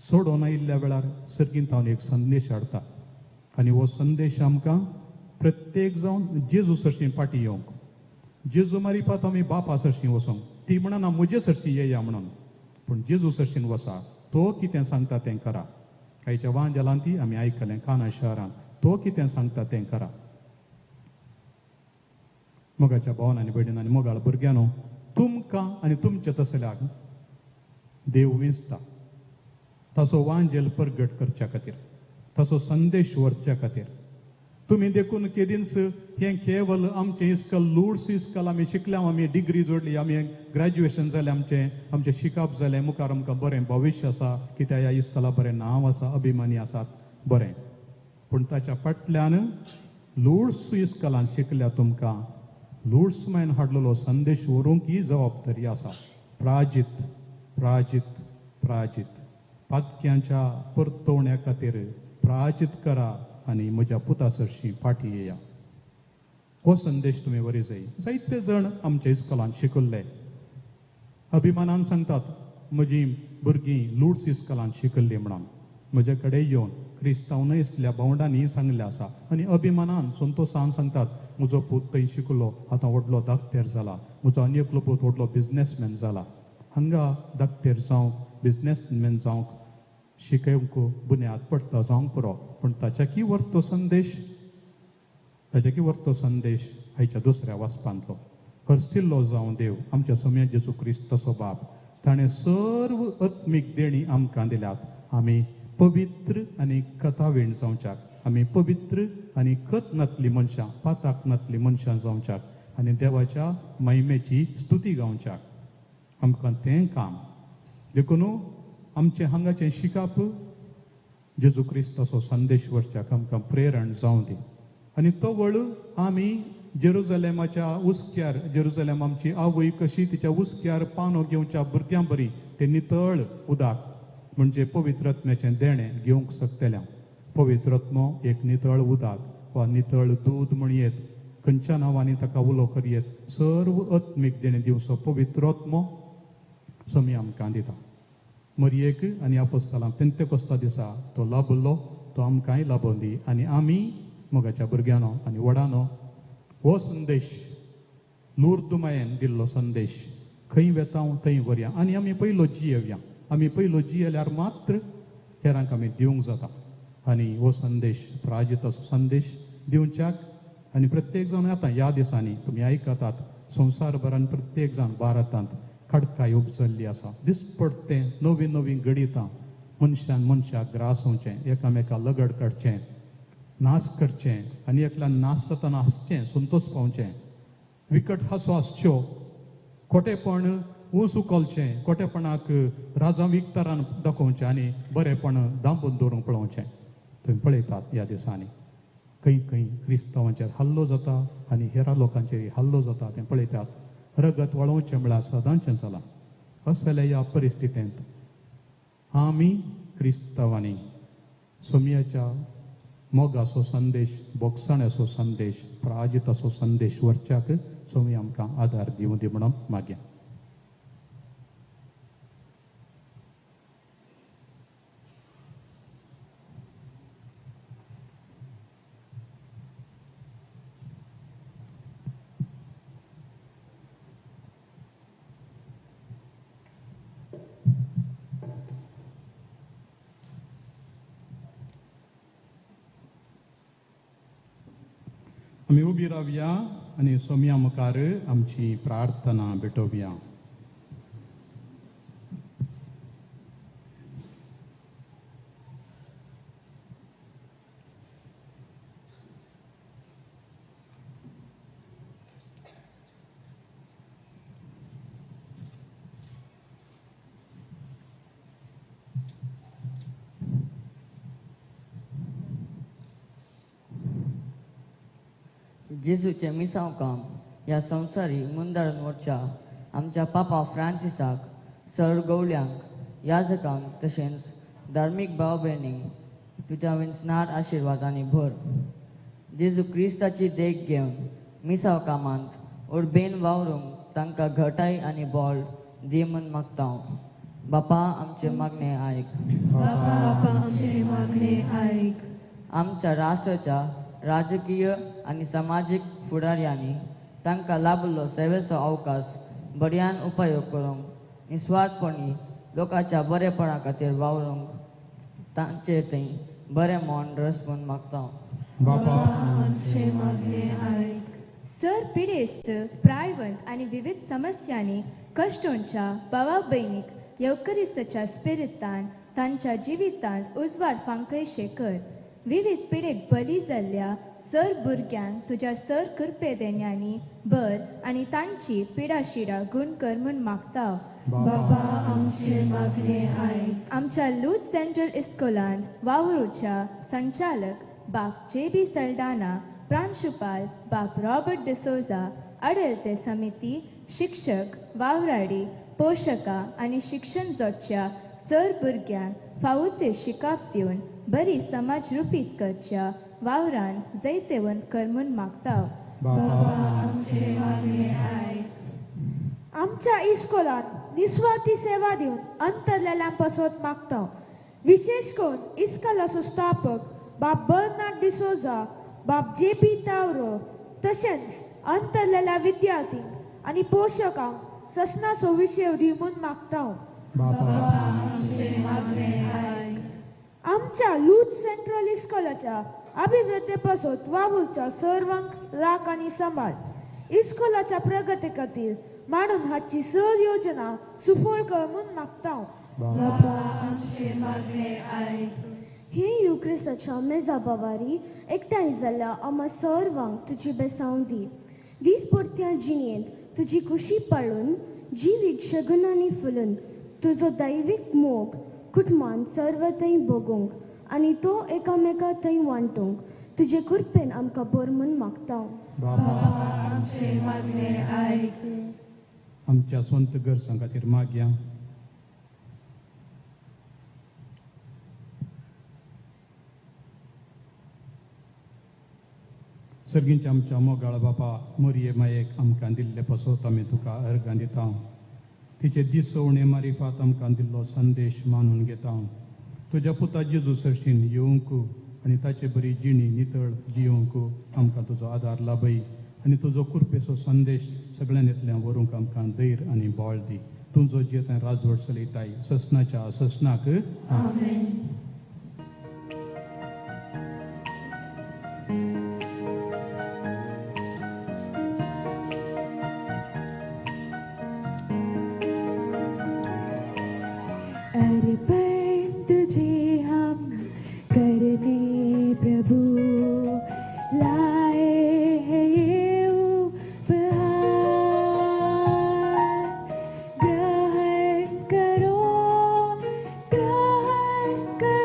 सोडोवन आयिल्ल्या वेळार सर्गींत हांव एक संदेश हाडटा आनी हो संदेश आमकां प्रत्येक जावन जेजू सरशीं फाटीं येवंक, जेजू मारिपात आमी बापा सरशीं वचोंक, ती म्हणना म्हजे सरशीं येया म्हणून, पूण जेजू सरशीं वसा, तो कितें सांगता तें करा. आयच्या वांजेलान ती आमी आयकलें काना शहरांत, तो कितें सांगता तें करा. मोगाच्या भावान आनी भयणीन आनी मोगाळ भुरग्यांनो, तुमकां आनी तुमच्या तसल्याक देव विंचता ताचो वांजेल परगट करच्या खातीर, ताचो संदेश व्हरच्या खातीर. तुमी देखून केदींच हें केवल आमचें इस्कल लूड्स इस्कल आमी शिकल्या, आमी डिग्री जोडली, आमी ग्रॅज्युएशन जालें, आमचें आमचें शिकप जालें, मुखार आमकां बरें भविश्य आसा, कित्याक ह्या इस्कला बरें नांव आसा, अभिमानी आसात, बरें. पूण ताच्या फाटल्यान लूड्स इस्कलान शिकल्या तुमकां लूड्स मायन हाडलेलो संदेश व्हरूंक ही जबाबदारी आसा. प्राजित प्राजित प्राजित पातक्यांच्या परतवण्या खातीर प्राजित करा आनी म्हज्या पुता सरशी फाटी येया. हो संदेश तुमी वरी जाय. जायते जाण आमच्या इस्कॉलान शिकल्ले अभिमानान सांगतात म्हजी भुरगीं लूड्स इस्कॉलान शिकल्ली म्हणून. म्हजे कडेन येवन क्रिस्तांव न्हय आसल्या भावंडांनी सांगलें आसा आनी अभिमानान संतोशान सांगतात म्हजो पूत थंय शिकलो, आतां व्हडलो दाक्तेर जाला, म्हजो आनी एकलो पूत व्हडलो बिजनेसमॅन जाला. हांगा दाक्तेर जावंक बिजनेसमॅन जावंक शिकोवंक बुन्याद पडटा जावंक पुरो, पूण ताच्या की व्हरतो संदेश, ताच्या की व्हरतो संदेश आयच्या दुसऱ्या वाचपांतलो. हरसिल्लो जावं देव आमच्या सोम्या जेजू क्रिस्ताचो बाप, ताणें सर्व आत्मीक देणी आमकां दिल्यात. आमी पवित्र आनी कथावीण जावच्याक, आमी पवित्र आनी खत नातली मनशां, पाताक नातली मनशां जावच्याक आनी देवाच्या महिमेची स्तुती गावच्याक आमकां तें काम. देखून आमचें हांगाचें शिकप जेजू क्रिस्ताचो संदेश व्हरच्याक आमकां प्रेरण जावं दी. आनी तो वळ आमी जेरुजलेमाच्या उस्क्यार, जेरुजलेम आमची आवय कशी तिच्या उस्क्यार पानो घेवच्या भुरग्यां बरी ते नितळ उदक म्हणजे पवित्र आत्म्याचें देणें घेवंक शकतल्या. पवित्र आत्मो एक नितळ उदक वा नितळ दूद म्हणयेत, खंयच्या नांवांनी ताका उलो करयेत, सर्व आत्मीक देणें दिवचो पवित्र आत्मो स्वामी आमकां दिता. मरयेक आनी आपोस्तालां पेंतेकोस्ता दिसा तो लाभलो, तो आमकांय लाभोवन दी. आनी आमी मोगाच्या भुरग्यांनो आनी व्हडानो हो संदेश लुर्दुमायेन दिल्लो संदेश खंय वेता थंय व्हरया आनी आमी पयलो जियेवया. आमी पयलो जियेल्यार मात्र हेरांक आमी दिवंक जाता. आनी हो संदेश प्राजिताचो संदेश दिवच्याक आनी प्रत्येक जाण आतां ह्या दिसांनी तुमी आयकतात संवसारभरान प्रत्येक जाण भारतांत खडकाय उपजल्ली आसा, दिसपडतें नवीं नवीं घडितां, मनशान मनशाक ग्रास जावचें, एकामेका लगड काडचें, नाश करचें आनी एकल्यान नाश जातना हांसचें, संतोश पावचें, विकट हांसो आसच्यो, खोटेपण ऊस उखलचें, खोटेपणाक राजा विकतारान दाखोवचें आनी बरेंपण दांबून दवरूंक पळोवचें. तुमी पळयतात ह्या दिसांनी खंय खंय क्रिस्तांवांचेर हल्लो जाता आनी हेरा लोकांचेर हल्लो जाता तें पळयतात. रगत वळोवचें म्हळ्यार सदांचें जालां. असल्या ह्या परिस्थितींत आमी क्रिस्तांवांनी सोमयाच्या मोगाचो संदेश, बोगसाण्याचो संदेश, प्राजिताचो संदेश व्हरच्याक सोमी आमकां आदार दिवं दी म्हणून मागया. आमी उबी रावया आनी सोमया मुखार आमची प्रार्थना भेटोवया. जेजूचें मिसांव काम ह्या संवसारी मुंदारून व्हरच्या आमच्या पापा फ्रांसिसाक, सर गवळ्यांक, याजकांक तशेंच धार्मीक भाव भयणींक तुज्या विन्सनार आशिर्वाद आनी भर. जेजू क्रिस्ताची देख घेवन मिसांव कामांत उर्बेन वावरूंक तांकां घटाय आनी बळ दी म्हूण मागता हांव. बापा आमचें मागणें आयक. बापा आमचें मागणें आयक. आमच्या राष्ट्राच्या राजकीय आनी समाजीक फुडाऱ्यांनी तांकां लाभलो सेवेचो अवकाश बऱ्यान उपयोग करूंक निस्वार्थपणी लोकांच्या बरेपणा खातीर वावरूंक तांचे थंय बरें मन रस म्हूण मागता. बापा आमचें मागणें आयक. सर पिडेस्त, प्रायवंत आनी विविध समस्यांनी कश्टोंच्या भावा भयणीक येवकरिस्ताच्या स्पिरितान तांच्या जिवितांत उजवाड फांकयशे कर. विविध पिडेक बली जाल्ल्या सर भुरग्यांक तुज्या सर कृपे देण्यांनी बर आनी तांची पिडाशिडा गुण कर म्हूण मागता. बाबा आमचे मागणे आयक. आमच्या लूत सेंट्रल इस्कोलांत वावरूच्या संचालक बाप जे बी सल्डाना, प्रांशुपाल बाप रॉबर्ट डिसोजा, आडलते समिती, शिक्षक, वावराडी, पोशकां आनी शिक्षण जोडच्या सर भुरग्यांक फावो ते शिकाप दिवन बरी समाज रुपीत करच्या वावरान जैतेवंत कर म्हूण मागता. बाबा आमचे मागणे आयक. आमच्या इस्कोलांत निस्वार्थी सेवा दिवन अंतरलेल्यां पासत मागता. विशेश करून इस्कोलाचो स्थापक बाब बर्नार्ड डिसोजा, बाब जे पी तावरो, तशेंच अंतरलेल्या विद्यार्थींक आनी पोशकांक ससनाचो विशय दी म्हूण मागता. बाबा आमचे मागणे आयक. आमच्या लूत सेंट्रल इस्कोलाच्या अभिवृद्धी पासत वावुरच्या सर्वांक राख आनी सांबाळ. इस्कोलाच्या प्रगती खातीर मांडून हाडची सर योजना सुफळ कर म्हूण मागता. बाबा आमचे मागणे आयक. हे युक्रिस्ताच्या मेजा बावारी एकठांय जाल्ल्या आम्हा सर्वांक तुजी बेसांव दी. दीसपडत्या जिणेंत तुजी खुशी पाळून जिवीत शगुनांनी फुलून तुजो दैवीक मोग कुटुंबान सर्व थंय भोगूंक आनी तो एकामेका थंय वांटूंक तुजे कृपेन आमकां बर म्हूण मागता. बाबा आमचे मागणे आयक. आमच्या स्वंत गरजां खातीर मागया. सर्गींच्या आमच्या मोगाळ बापा, मोरये मायेक आमकां दिल्ले पासत आमी तुका अर्गां दिता. तिचे दिसवणे मारिफात आमकां दिल्लो संदेश मानून घेता. तुज्या पुता जेजू सरशीन येवंक आनी ताचे बरी जिणी नितळ जियोवंक आमकां तुजो आदार लाभय आनी तुजो कृपेचो संदेश सगळ्यां व्हरूंक आमकां धैर्य आनी बळ दी. तुजो जियेता राजवट चलयताय ससनाच्या ससनाक. आमेन. अर्पण तुझे हम करते प्रभु, लाए हैं ये उपहार. ग्रहण करो, ग्रहण करो.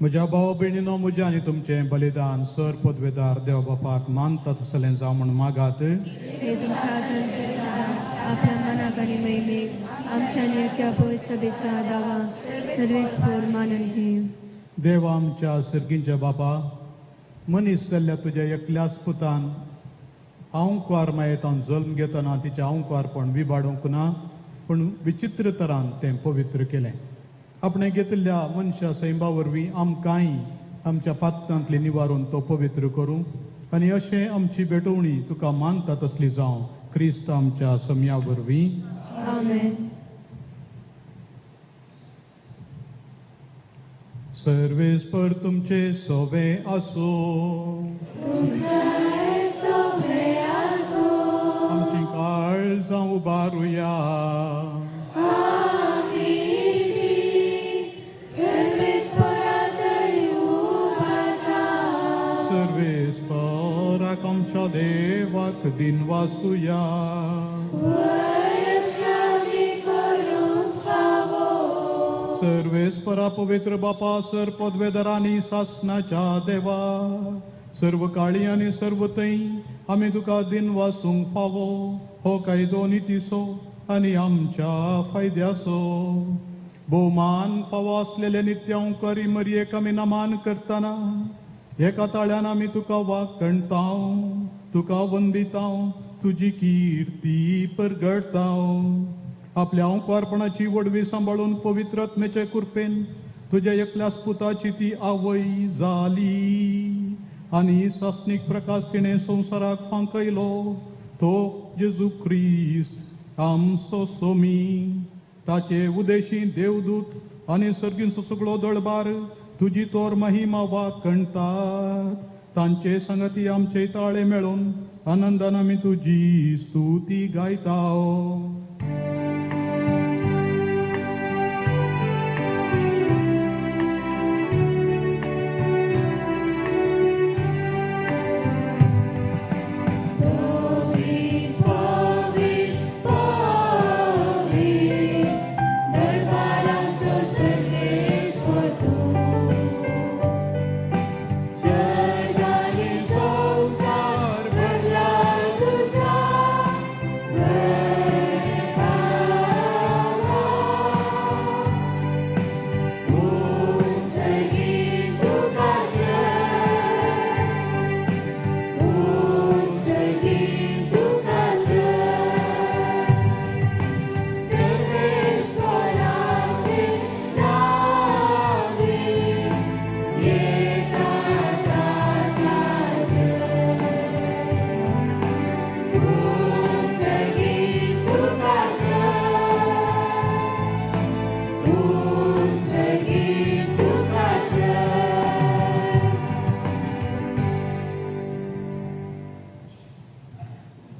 म्हज्या भाव भयणीनो, म्हज्या आनी तुमचें बलिदान सर पदवेदार देव बापाक मानता तसलें जावं म्हूण मागात. हे तुमच्या आपल्या मनाक आनी महिमेक आमच्या आनी अख्ख्या पवित्र सभेच्या दावांक सर्वेस्पर मानून घे. देवा आमच्या सर्गींच्या बापा, मनीस जाल्ल्या तुज्या एकल्याच पुतान आंकवार मायेतान जल्म घेतना तिचें आंकवारपण विबाडूंक ना, पूण विचित्र तरान तें पवित्र केलें. आपणें घेतिल्ल्या मनशा सैंबा वरवीं आमकांय आमच्या पातकांतली निवारून तो पवित्र करूं आनी अशें आमची भेटवणी तुका मानता तसली जावं, क्रिस्त आमच्या सम्या वरवीं. आमेन. सर्वेस्पर तुमचे सोवे आसो. आमची काळजां उबारुया. सर्वेस्पराक आमच्या देवाक दिन वासुया. सर्वेस्परा पवित्र बापा, सर पदवेदारांनी सासनाच्या देवा, सर्व काळी आनी सर्व थंय आमी तुका दिन वासूंक फावो हो कायदो नितीचो आनी आमच्या फायद्याचो. भोवमान फावो आसलेले नित्यांकरी मरयेक आमी नमान करतना एका ताळ्यान आमी तुका वाकणताव, तुका वंदिताव, तुजी किर्ती परगडताव. आपल्या आंकवारपणाची वडवी सांबाळून पवित्र आत्म्याचे कृपेन तुज्या एकल्याच पुताची ती आवय जाली आनी सासणीक प्रकाश तिणें संवसाराक फांकयलो, तो जेजू क्रिस्त आमचो सोमी. ताचे उदेशी देवदूत आनी सर्गींचो सगळो दळबार तुजी तोर महिमा वाकणटात. तांचे संगती आमचे ताळे मेळून आनंदान आमी तुजी स्तुती गायताव.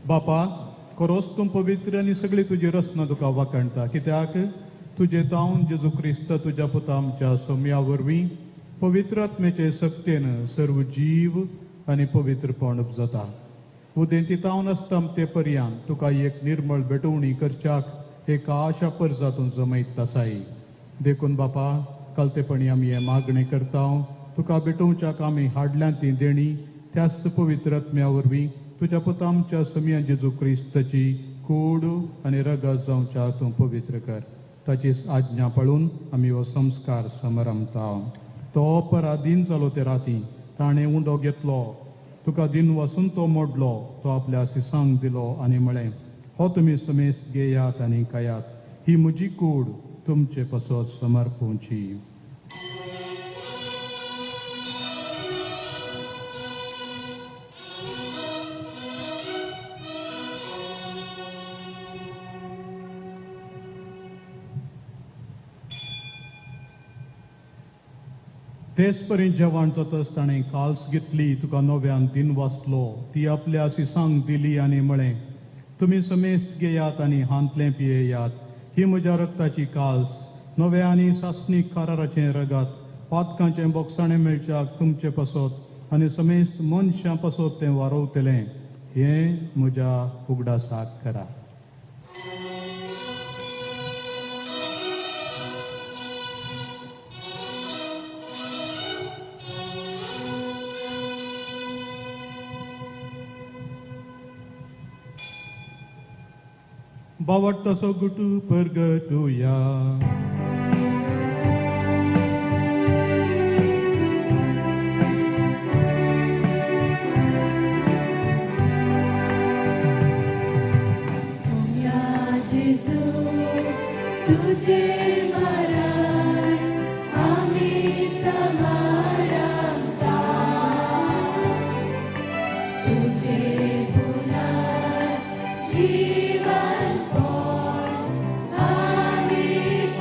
बापा, खरोच तूं पवित्र आनी सगळी तुजी रचना तुका वाखाणटा, कित्याक तुजे तावन जेजू क्रिस्त तुज्या पुता आमच्या सोम्या वरवीं पवित्र आत्म्याचे सक्तेन सर्व जीव आनी पवित्रपण उपजता. उदेंती तावन आसता ते पर्यान तुका एक निर्मळ भेटवणी करच्याक एक आशा परजा तूं जमयत आसाय. देखून बापा, कालतेपणी आमी हें मागणें करता, तुका भेटोवच्याक आमी हाडल्या ती देणी त्याच पवित्र आत्म्या वरवीं तुज्या पुता आमच्या समिया जेजू क्रिस्ताची कूड आनी रगत जावच्या तूं पवित्र कर. ताची आज्ञा पाळून आमी हो संस्कार समारंभता. तो पराधीन जालो ते राती ताणें उंडो घेतलो, तुका दिन वसून तो मोडलो, तो आपल्या सिसांक दिलो आनी म्हळें, हो तुमी समेस्त घेयात आनी खायात, ही म्हजी कूड तुमचे पासत समर्पोवची. तेच परी जेवण जातच ताणें काल्स घेतली, तुका नव्यान दिन वाचलो, ती आपल्या सिसांक दिली आनी म्हळें, तुमी समेस्त घेयात आनी हांतलें पियेयात, ही म्हज्या रक्ताची काल्स, नव्या आनी सासणीक कराराचें रगत, पातकांचें बोगसाणें मेळच्याक तुमचे पासत आनी समेस्त मनशां पासत तें वारोवतलें, हें म्हज्या फुगडासाक करा. बावडतासो गुटू परगटुया. तुझे मरण आम्ही समारंभता, तुझे पुनर्जीवन पण आम्ही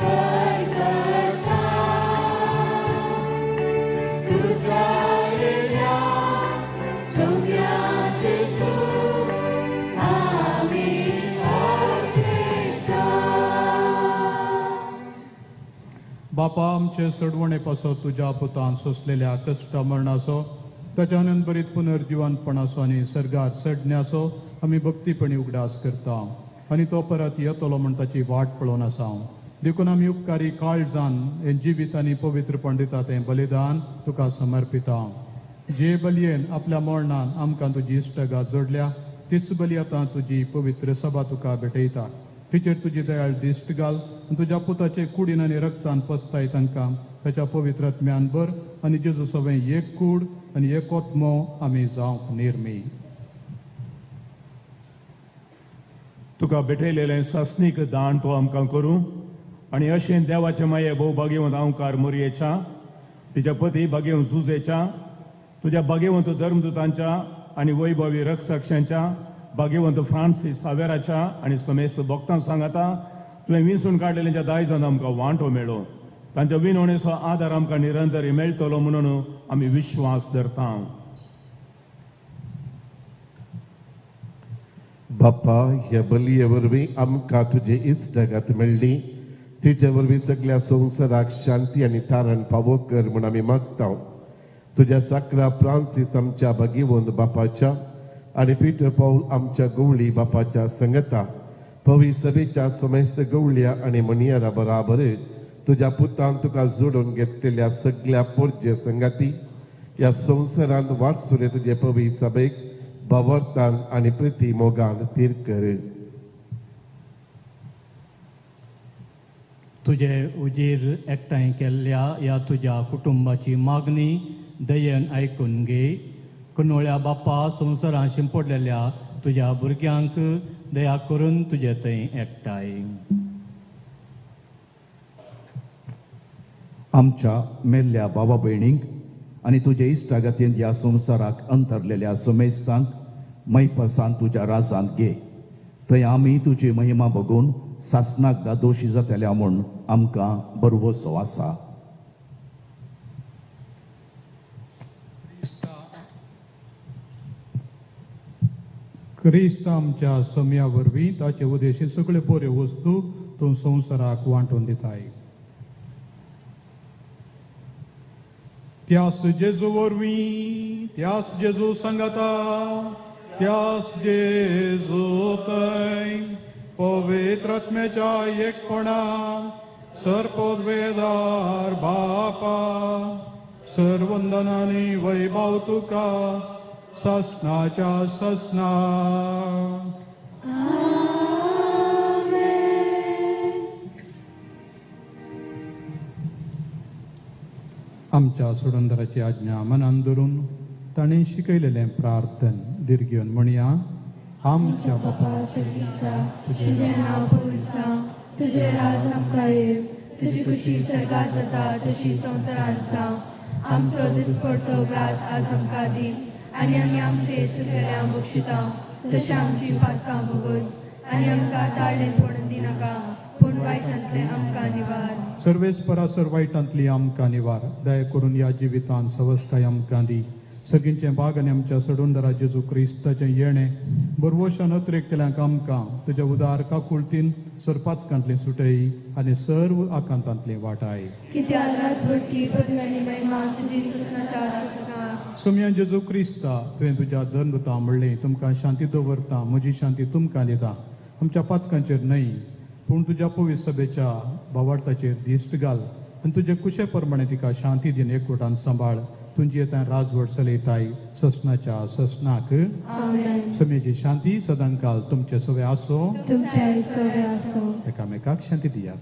परगटता. तुझा येण्या सोम्या जेजू आम्ही अर्पिता. बापा आमचे सोडवणे पासत तुज्या पुतान सोंसलेल्या कश्ट मरणाचो ताच्या आनंदभरीत पुनर्जिवनपणाचो आनी सर्गार सडण्याचो आमी भक्तीपणी उगडास करता आनी तो परत येतलो म्हण ताची वाट पळोवन आसा. देखून आमी उपकारी काळजान हें जिवीत आनी पवित्रपण दिता तें बलिदान तुका समर्पिता. जे बलयेन आपल्या मरणान आमकां तुजी इश्टगात जोडल्या तीच बली आतां तुजी पवित्र सभा तुका भेटयता. तिचेर तुजी दयाळ दिश्ट घाल आनी तुज्या पुताचे कुडीन आनी रक्तान पसताय तांकां ताच्या पवित्र आत्म्यान भर आनी जेजू सवें एक कूड आनी एक आत्मो आमी जावंक निर्मी. तुका भेटयलेलें सासणीक दान तो आमकां करूं आनी अशें देवाचे माये भोव भाग्यवंत आंवकार मोरयेच्या, तिच्या पती भाग्यवंत जुजेच्या, तुज्या भाग्यवंत धर्मदूतांच्या आनी वैभवी रक्षाक्षांच्या, भाग्यवंत फ्रांसीस सावेराच्या आनी समेस्त भक्तांक सांगाता तुवें विंचून काडलेल्यांच्या दायजान आमकां वांटो मेळो. तांच्या विनवणेचो आदार आमकां निरंतर मेळटलो म्हणून आमी विश्वास धरता. बापा, ह्या बलये वरवीं आमकां तुजी इश्टागत मेळ्ळी, तिचे वरवीं सगळ्या संवसाराक शांती आनी तारण फावो कर म्हूण आमी मागता. तुज्या साकरा फ्रांसीस आमच्या भाग्यवंत बापाच्या आनी पीटर पावल आमच्या गवळी बापाच्या संगता पवी सभेच्या समेस्त गवळ्या आनी मनियारा बराबर तुज्या पुतान तुका जोडून घेतलेल्या सगळ्या पोरजे संगाती ह्या संवसारांत वाटसुरे तुजे पवी सभेक बावरतान आनी प्रिती मोगान तीर कर. तुजे उजीर एकठांय केल्ल्या ह्या तुज्या कुटुंबाची मागणी दयेन आयकून घे. कुनोळ्या बापा, संवसारांत शिंपडलेल्या तुज्या भुरग्यांक दया करून तुजे थंय एकठांय. आमच्या मेल्ल्या बाबा भयणींक आनी तुजे इश्टागतीन ह्या संवसाराक अंतरलेल्या समेस्तांक मैपसान तुज्या राजांत घे. थंय आमी तुजी महिमा बघून सासणाक दादोशी जातल्या म्हूण आमकां बरवसो आसा. क्रिस्त आमच्या सम्या वरवीं ताचे उदेशी सगळे बऱ्यो वस्तू तूं संवसाराक वांटून दिताय. त्यास जेजू वरवीं, त्यास जेजू सांगाता, त्यास जेजू थंय पवित्र आत्म्याच्या एकपणान सर्पोद्वेदार बापा सर्वंदनानी वैभव तुका ससनाच्या ससना. आमच्या सोडंदराची आज्ञा मनान धरून ताणें शिकयलेलें प्रार्थन दीर्घ म्हणया. आमच्या बापा, तुजें नांव पवित्र जावं, तुजें राज आमकां येवं, तुजी खुशी सर्गात जाता तशी संवसारांत जावं. आमचो दिसपडतो ग्रास आज आमकां दी आनी आमी आमचे सुकलेल्या बक्षिता तशें आमची पातकां भोगोस आनी आमकां ताळें पडून दिनाका, पूण वायटांतलें आमकां निवार. सर्वेस्परा सर वायटांतली आमकां निवार. दया करून ह्या जिवितांत सवस्काय आमकां दी. सगळींचें भाग आनी आमच्या सडुंदरा जेजू क्रिस्ताचें येणें बरवशान अत्रेकतल्यांक आमकां तुज्या उदार काकुळतीन सरपातकांतली सुटय आनी सर्व आकांतांतली वाटाय. सोमया जेजू क्रिस्ता, तुवें तुज्या धर्मदूता म्हणलें, तुमकां शांती दवरता, म्हजी शांती तुमकां दिता. आमच्या पातकांचेर न्हय पूण तुज्या पवित्र सभेच्या भावार्थाचेर दिश्ट घाल आनी तुजे कुशे प्रमाणे तिका शांती दिन एकवटान सांबाळ. तुमची येता राजवट चलयताय ससनाच्या ससनाक. आमेन. समेची शांती सदांकाल तुमचे सवे आसो, तुमच्या सवे आसो. एकामेकाक शांती दियात.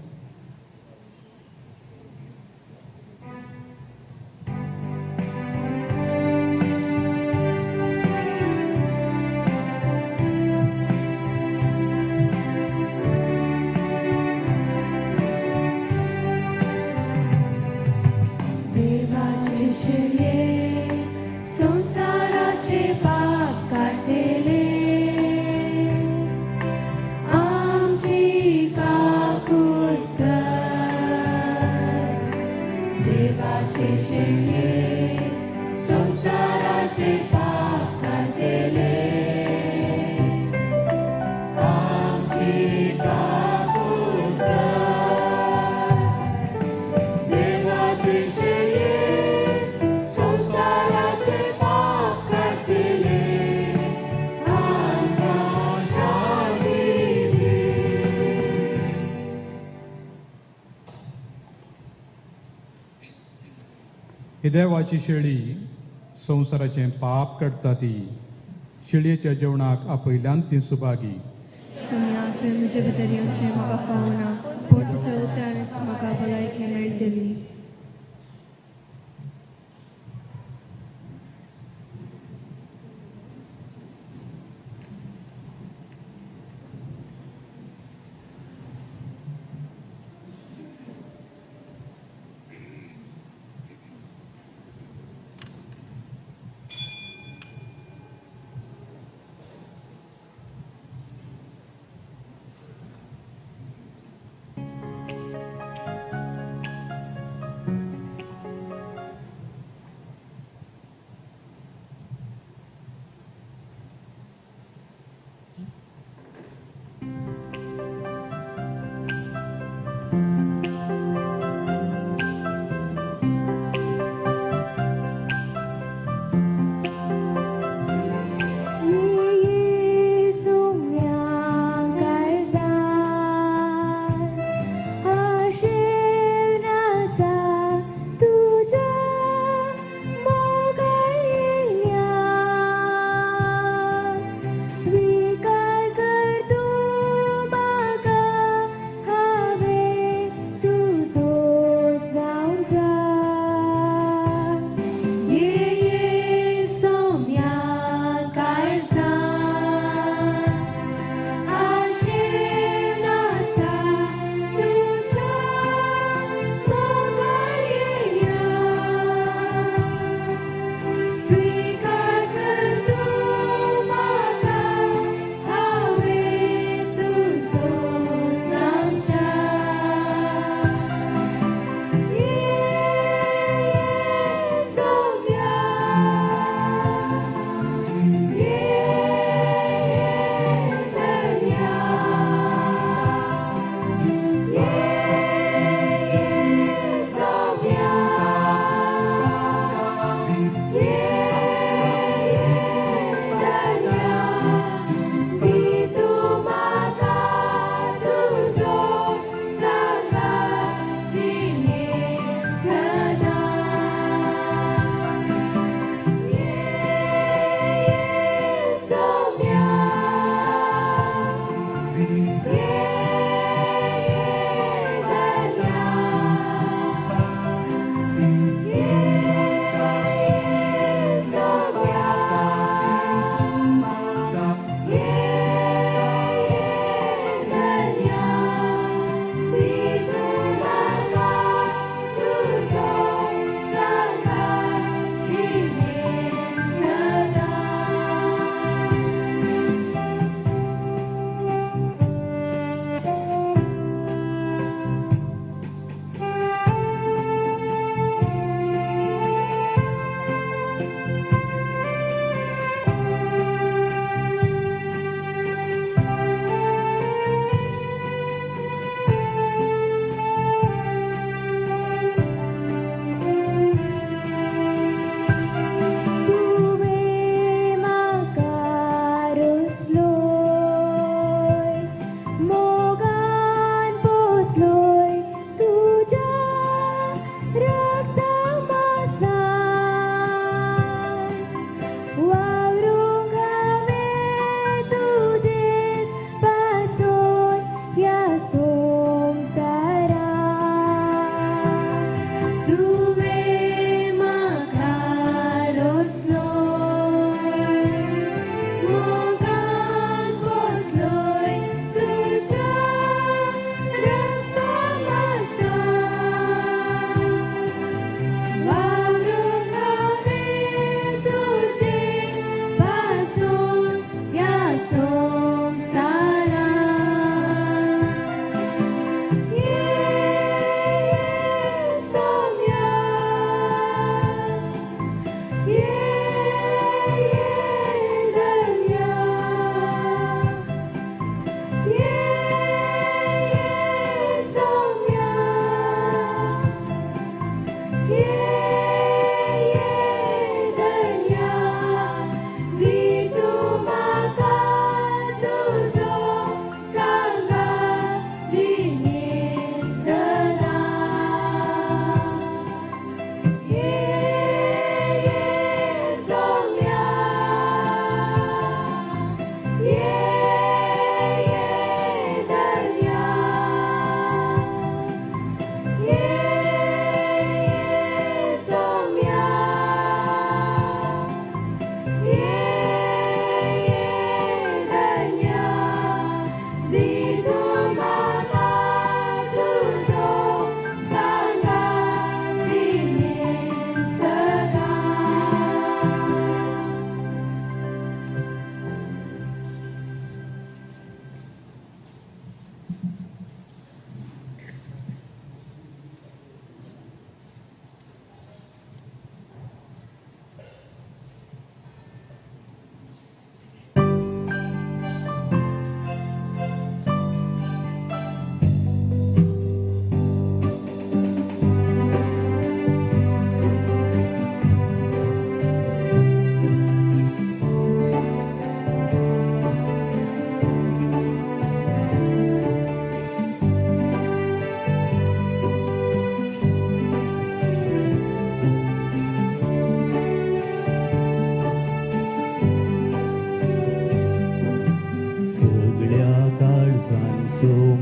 देवाची शेळी संवसाराचें पाप काडटा ती शेळयेच्या जेवणाक आपयल्यान ती सुभागी. सोम्या, तुवें म्हजे भितर येवचें म्हाका फावना, पूण तुज्या उतरानच म्हाका भलायकी मेळटली.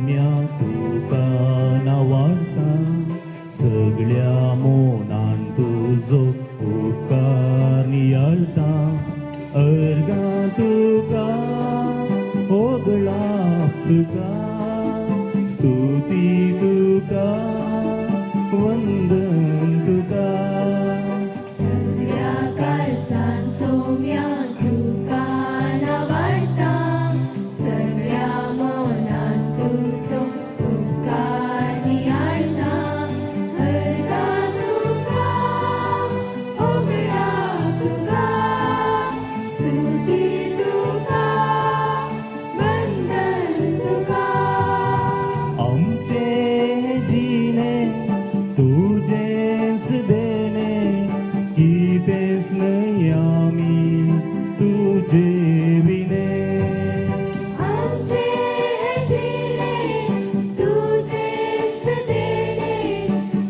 सोम्या तुका नावाडटा सगळ्या मोनान तुजो उपकार नियाळटा अर्गां तुका ओगळाप तुका स्तुती तुका वंदन तुका सगळ्या काळजान सोम्या तुका नावाडटा सगळ्या मनान तुजो उपकार नियाळटा अर्गां तुका ओगळाप तुका स्तुती तुका वंदन तुका आमचे जिणे तुजेच देणे कितेंच न्हय आमी तुजे विणे आमचे जिणे तुजेच देणे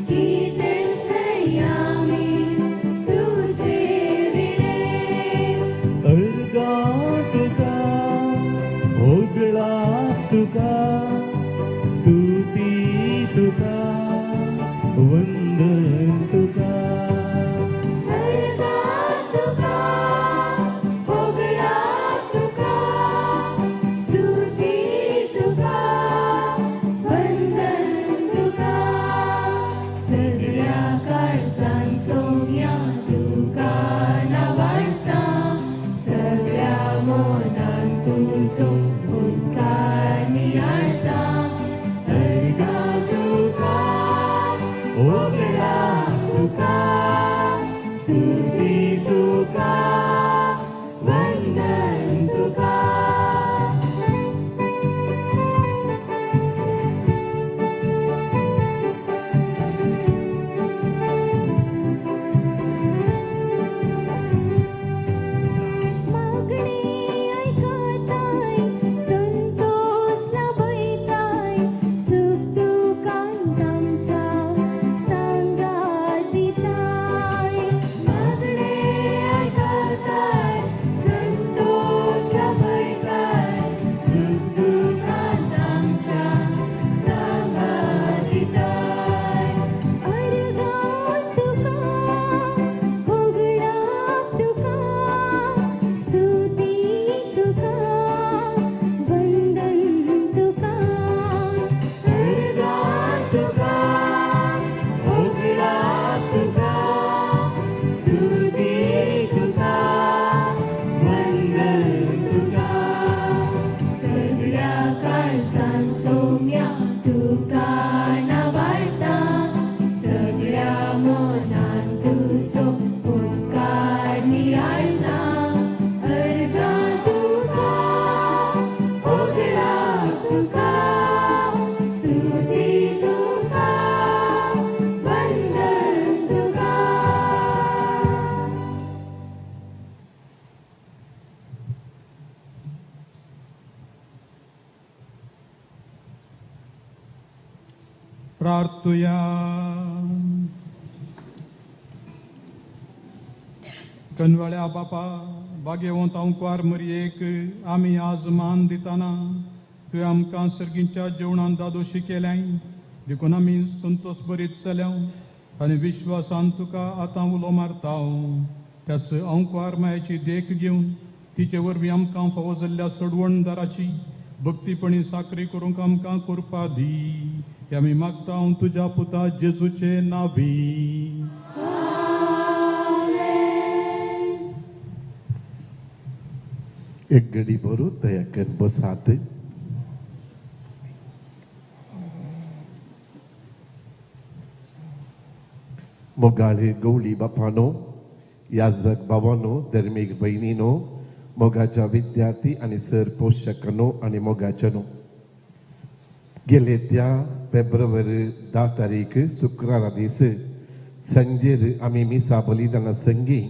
कितेंच न्हय आमी तुजे विणे अर्गां तुका ओगळाप तुका स्तुती तुका वंदन तुका अर्गां तुका ओगळाप तुका स्तुती तुका वंदन तुका सगळ्या काळजान सोम्या तुका नावाडटा सगळ्या मनान तुजो उपकार नियाळटा अर्गां तुका ओगळाप तुका स्तुती तुका वंदन तुका मागणी आयकताय संतोष लाभयताय सुख दुखांत आमच्या सांगात दिताय मागणी आयकताय संतोष लाभयताय सुख दुखांत आमच्या सांगात दिताय अर्गां तुका होगडाप तुका स्तुती तुका वंदन तुका अर्गां तुका होगडाप तुका स्तुती तुका वंदन तुका सगळ्या काळजान सोम्या तुका नावाडटा सगळ्या मनान तुजो उपकार नियाळटा अर्गां तुका ओगळाप तुका स्तुती तुका वंदन तुका प्रार्थुया. कनवाळ्या बापा भाग्यवंत अंकुवार मरयेक आमी आज मान दिताना तुवें आमकां सर्गींच्या जेवणान दादोशी केल्याय देखून आमी संतोष बरीत चल्याव आनी विश्वासान तुका आतां उलो मारताव त्याच अंकुवार मायाची देख घेवन तिचे वरवीं आमकां फावो जाल्ल्या सोडवणदाराची भक्तीपणी साकरी करूंक आमकां कृपा दी हे आमी मागता तुज्या पुता जेजूचे नावी. एक घडी भरू दया कर बसात. मोगाळे गवळी बापानो, याजक बाबानो, धर्मीक भयणीनो, मोगाच्या विद्यार्थी आनी सर पोशकांनो आनी मोगाच्यानो, गेले त्या फेब्रुवारी 10 तारीख शुक्रारा दीस सांजेर आमी मिसा बलिदाना संगी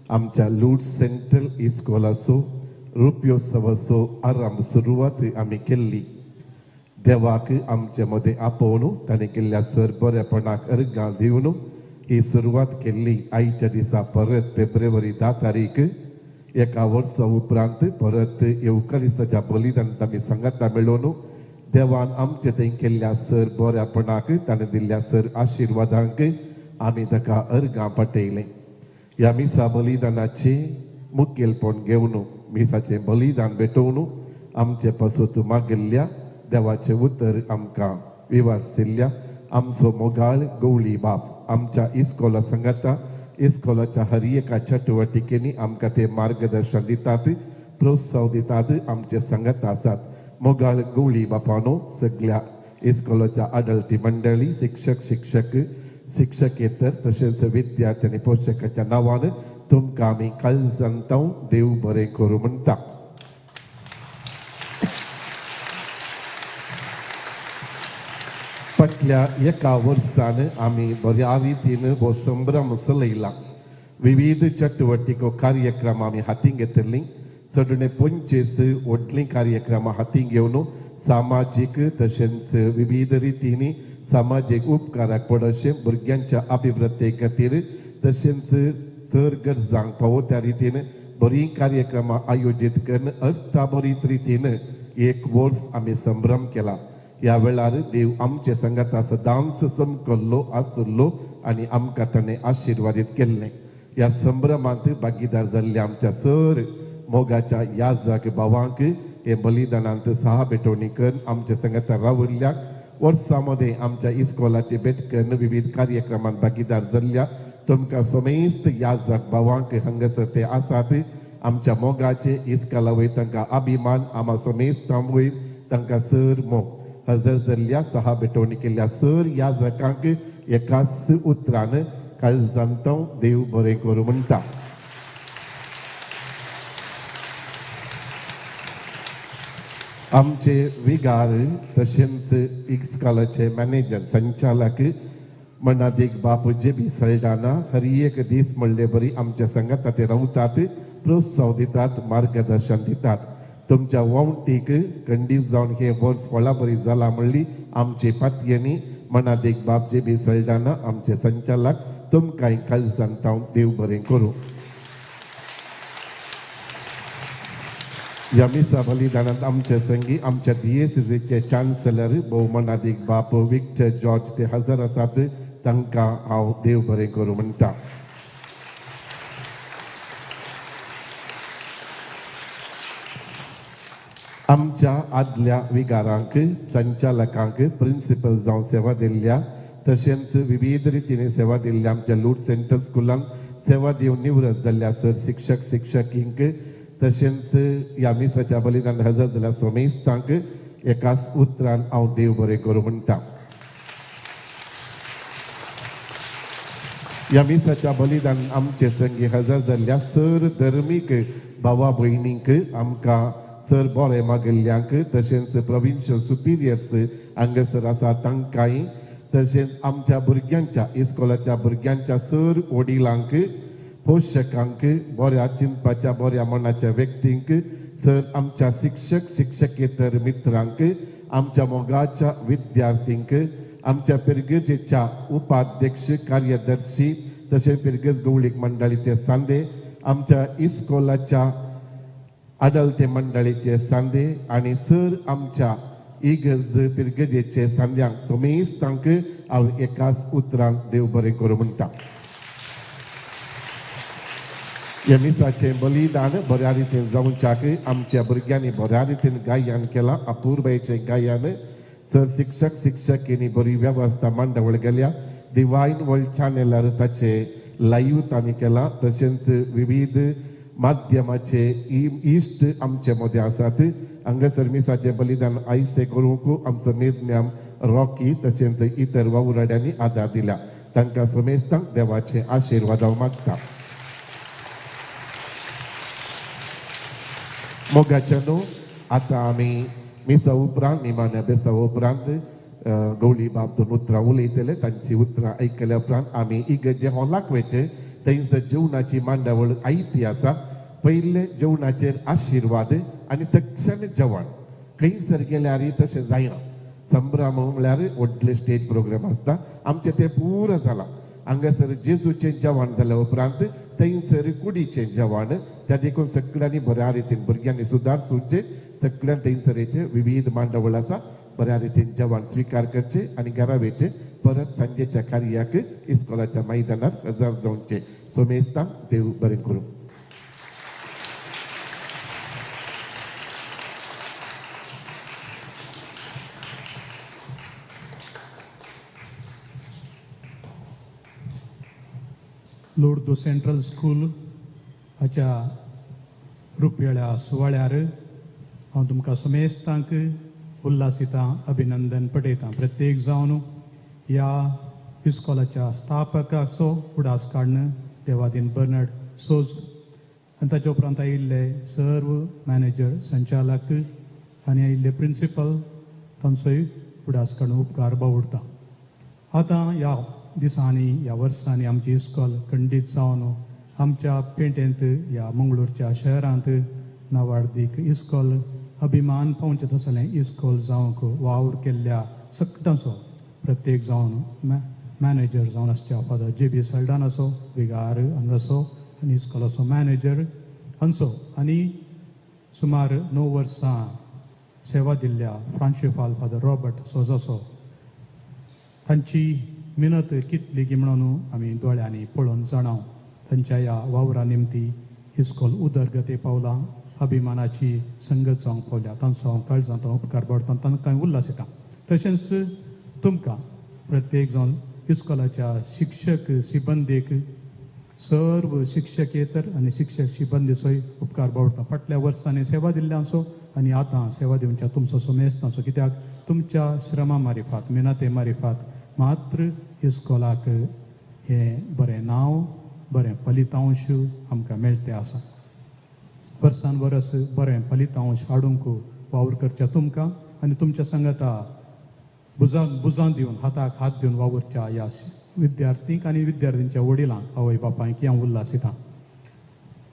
आमच्या लूट सेंट्रल इस्कोलाचो रुप्योत्सवाचो आरंभ सुरवात आमी केल्ली. देवाक आमचे मदें आपोवन ताणें केल्ल्या सर बरेपणाक अर्गां दिवन ही सुरवात केल्ली. आयच्या दिसा परत फेब्रुवारी 10 तारीख एका वर्सा उपरांत परत येवकारिसाच्या बलिदानांत आमी सांगाता मेळोवन देवान आमचे थंय केल्ल्या सर बऱ्यापणाक ताणें दिल्ल्या सर आशिर्वादांक आमी ताका अर्गां पाठयलें. ह्या मिसा बलिदानाचें मुखेलपण घेवन मिसाचें बलिदान भेटोवन आमचे पासत मागिल्ल्या देवाचें उतर आमकां विवासिल्ल्या आमचो मोगाळ गवळी बाप आमच्या इस्कोला सांगाता इस्कोलाच्या हर एका चटुवटिकेनी आमकां ते मार्गदर्शन दितात, प्रोत्साहन दितात, आमचे सांगात आसात. मोगाळ गवळी बापानो, सगळ्या इस्कोलाच्या आडळती मंडळी, शिक्षक शिक्षक शिक्षकेतर तशेंच विद्यार्थी आनी पोशकाच्या नांवान तुमकां आमी काळजांत देव बरें करूं म्हणटा. फाटल्या एका वर्सान आमी बऱ्या रितीन हो संभ्रम चलयला. विविध चटुवटिको कार्यक्रम आमी हातीन घेतली. चडणे 25 व्हडलीं कार्यक्रमां हातीन घेवन सामाजीक तशेंच विविध रितींनी सामाजीक उपकाराक पड अशें भुरग्यांच्या अभिवृद्धी खातीर तशेंच सर गरजांक फावो त्या रितीन बरीं कार्यक्रमां आयोजीत करून अर्थाभरीत रितीन एक वर्स आमी संभ्रम केला. ह्या वेळार देव आमचे सांगाता सदांच समकल्लो आसलो आनी आमकां ताणें आशिर्वादीत केल्लें. ह्या संभ्रमांत भागीदार जाल्ल्या आमच्या सर मोगाच्या याजक भावांक हे बलिदानांत सहा भेटवणी करून आमच्या सांगाता राविल्ल्याक वर्सां मदें आमच्या इस्कोलाची भेट करून विविध कार्यक्रमांत भागीदार जाल्ल्या तुमकां समेस्त याजक भावांक हांगासर ते आसात. आमच्या मोगाचे इस्कोला वयर तांकां अभिमान, आमा समेस्तां वयर तांकां सर मोग. हजर जाल्ल्या सहा भेटवणी केल्ल्या सर याजकांक एकाच उतरान काळजांत देव बरें करूं म्हणटा. आमचे विगार तशेंच इस्कोलाचे मॅनेजर संचालक मनादीक बापू जे बी सल्डाना हर एक दीस म्हणले बरी आमच्या सांगाता ते रावतात, प्रोत्साहन दितात, मार्गदर्शन दितात. तुमच्या वावटीक खंडीत जावन हे वर्स फळा बरी जाला म्हणली आमचे पातयेनी मनादीक बाप जे बी सल्डाना आमचे संचालक तुमकांय काळजांत देव बरें करूं. ह्या मिसा बलिदानांत आमचे संगी आमच्या डीएसीसीचे चान्सलर भोवमानादीक बाप विक्टर जॉर्ज ते हजर आसात. तांकां हांव देव बरें करूं म्हणटा. आमच्या आदल्या विगारांक, संचालकांक, प्रिंसिपल जावन सेवा दिल्ल्या तशेंच विविध रितीने सेवा दिल्ल्या आमच्या लूट सेंटर स्कुलांत सेवा दिवन निवृत्त जाल्ल्या सर शिक्षक शिक्षकींक तशेंच ह्या मिसाच्या बलिदान हजर जाल्ल्या सोमेस्तांक एकाच उतरान हांव देव बरें करूं म्हणटा. ह्या मिसाच्या बलिदान आमचे संगी हजर जाल्ल्या सर धर्मीक भावा भयणींक, आमकां सर बरें मागिल्ल्यांक तशेंच प्रोविन्शियल सुपिरियर्स हांगासर आसा तांकांय तशेंच आमच्या भुरग्यांच्या इस्कोलाच्या भुरग्यांच्या सर वडिलांक, पोशकांक, बऱ्या चिंतपाच्या बऱ्या मनाच्या व्यक्तींक, सर आमच्या शिक्षक शिक्षकेतर मित्रांक, आमच्या मोगाच्या विद्यार्थींक, आमच्या पिरगजेच्या उपाध्यक्ष कार्यदर्शी तशेंच पिरगज गवळीक मंडळीचे सांदे, आमच्या इस्कोलाच्या आडलते मंडळीचे सांदे आनी सर आमच्या इगर्ज पिरगजेचे सांद्यांक समेस्तांक हांव एकाच उतरान देव बरें करूं म्हणटा. ह्या मिसाचें बलिदान बऱ्या रितीन जावच्याक आमच्या भुरग्यांनी बऱ्या रितीन गायन केलां, अपुरबायेचें गायन. सर शिक्षक शिक्षकींनी बरी वेवस्था मांडावळ केल्या. डिवायन वर्ल्ड चॅनलार ताचे लायव्ह तांणी केलां. तशेंच विविध माध्यमाचे इश्ट आमचे मदें आसात. हांगासर मिसाचें बलिदान आयसें करूंक आमचो निर्णय रॉकी तशेंच इतर वावुराड्यांनी आदार दिला. तांकां समेस्तांक देवाचे आशिर्वाद हांव मागता. मोगाच्या न्हू आतां आमी मिसा उपरांत निमाण्या बेसा उपरांत गवळी बाब दोन उतरां उलयतले. तांची उतरां आयकल्या उपरांत आमी इगर्जे हॉलाक वयचें. थंयसर जेवणाची मांडावळ आयती आसा. पयले जेवणाचेर आशिर्वाद आनी तक्षण जेवण. खंयसर गेल्यार तशें जायना. संभ्रम म्हळ्यार व्हडले स्टेज प्रोग्राम आसता. आमचें तें पुरो जालां. हांगासर जेजूचें जेवण जाल्या उपरांत थंयसर कुडीचें जेवण. त्या देखून सगळ्यांनी बऱ्या रितीन भुरग्यांनी सुदार सुचे. सगळ्यां थंयसर विविध मांडावळ आसा. बऱ्या रितीन जेवण स्विकार करचे आनी घरा वयचे. परत सांजेच्या कार्याक इस्कोलाच्या मैदानार हजर जावचे. सोमेस्तांक देव बरें करूं. लोर्दू सेंट्रल स्कूल हाच्या रुपयाळ्या सुवाळ्यार हांव तुमकां समेस्तांक उल्हासितां अभिनंदन पटयतां. प्रत्येक जावन ह्या इस्कॉलाच्या स्थापकाचो उडास काडून देवादीन बर्नर्ड सोज आनी ताच्या उपरांत आयिल्ले सर्व मॅनेजर संचालक आनी आयिल्ले प्रिंसिपल तांचोय उडास काडून उपकार बावुडटा. आतां ह्या दिसांनी ह्या वर्सांनी आमची इस्कॉल खंडीत जावन आमच्या पेंटेंत ह्या मंगळूरच्या शहरांत नावार्दीक इस्कॉल अभिमान पावचें तसलें इस्कॉल जावंक वावर केल्ल्या सगळ्यांचो प्रत्येक जावन मॅनेजर जावन आसच्या फादर जे बी सल्डानाचो विगार हांगासो आनी इस्कॉलाचो मॅनेजर हांचो आनी सुमार 9 वर्सां सेवा दिल्ल्या फ्रांशिफाल फादर रॉबर्ट सोजाचो तांची मिनत कितली की म्हणून आमी दोळ्यांनी पळोवन जाणाव. तांच्या ह्या वावरा निमती इस्कॉल उदरगते पावलां अभिमानाची संगत जावंक पावल्या. तांचो हांव काळजांत उपकार बावडटा, तांकां उल्हास येता. तशेंच तुमकां प्रत्येक जावन इस्कॉलाच्या शिक्षक सिबंदीक सर्व शिक्षकेतर आनी शिक्षक सिबंदीचोय उपकार बावडटा. फाटल्या वर्सांनी सेवा दिल्ल्यांचो आनी आतां सेवा दिवच्या तुमचो समेस्तांचो, कित्याक तुमच्या श्रमा मारिफात मिनाते मारिफात मात्र इस्कॉलाक हें बरें नांव बरें फलितांश आमकां मेळटे आसा. वर्सान वरस बरें फलितांश हाडूंक वावर करच्या तुमकां आनी तुमच्या सांगाता भुजां दिवन हाताक हात दिवन वावुरच्या ह्या विद्यार्थींक आनी विद्यार्थींच्या वडिलांक आवय बापायक हांव उल्हासितां.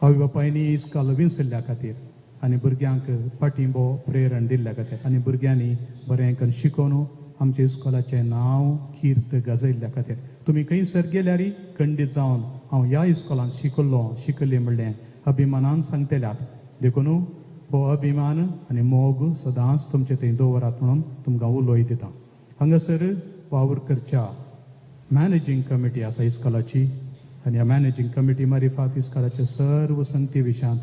आवय बापायनी इस्कॉल विंचल्ल्या खातीर आनी भुरग्यांक पाठिंबो प्रेरण दिल्ल्या खातीर आनी भुरग्यांनी बरें करून शिकोवन आमच्या इस्कॉलाचें नांव कीर्त गाजयल्ल्या खातीर तुमी खंयसर गेल्यार खंडीत जावन हांव ह्या इस्कॉलांत शिकलें म्हणलें अभिमानान सांगतल्यात. देखून हो अभिमान आनी मोग सदांच तुमचे थंय दवरात म्हणून तुमकां उलोय दिता. हांगासर वावर करच्या मॅनेजींग कमिटी आसा इस्कॉलाची आनी ह्या मॅनेजींग कमिटी मारिफात इस्कॉलाचे सर्व संगती विशयांत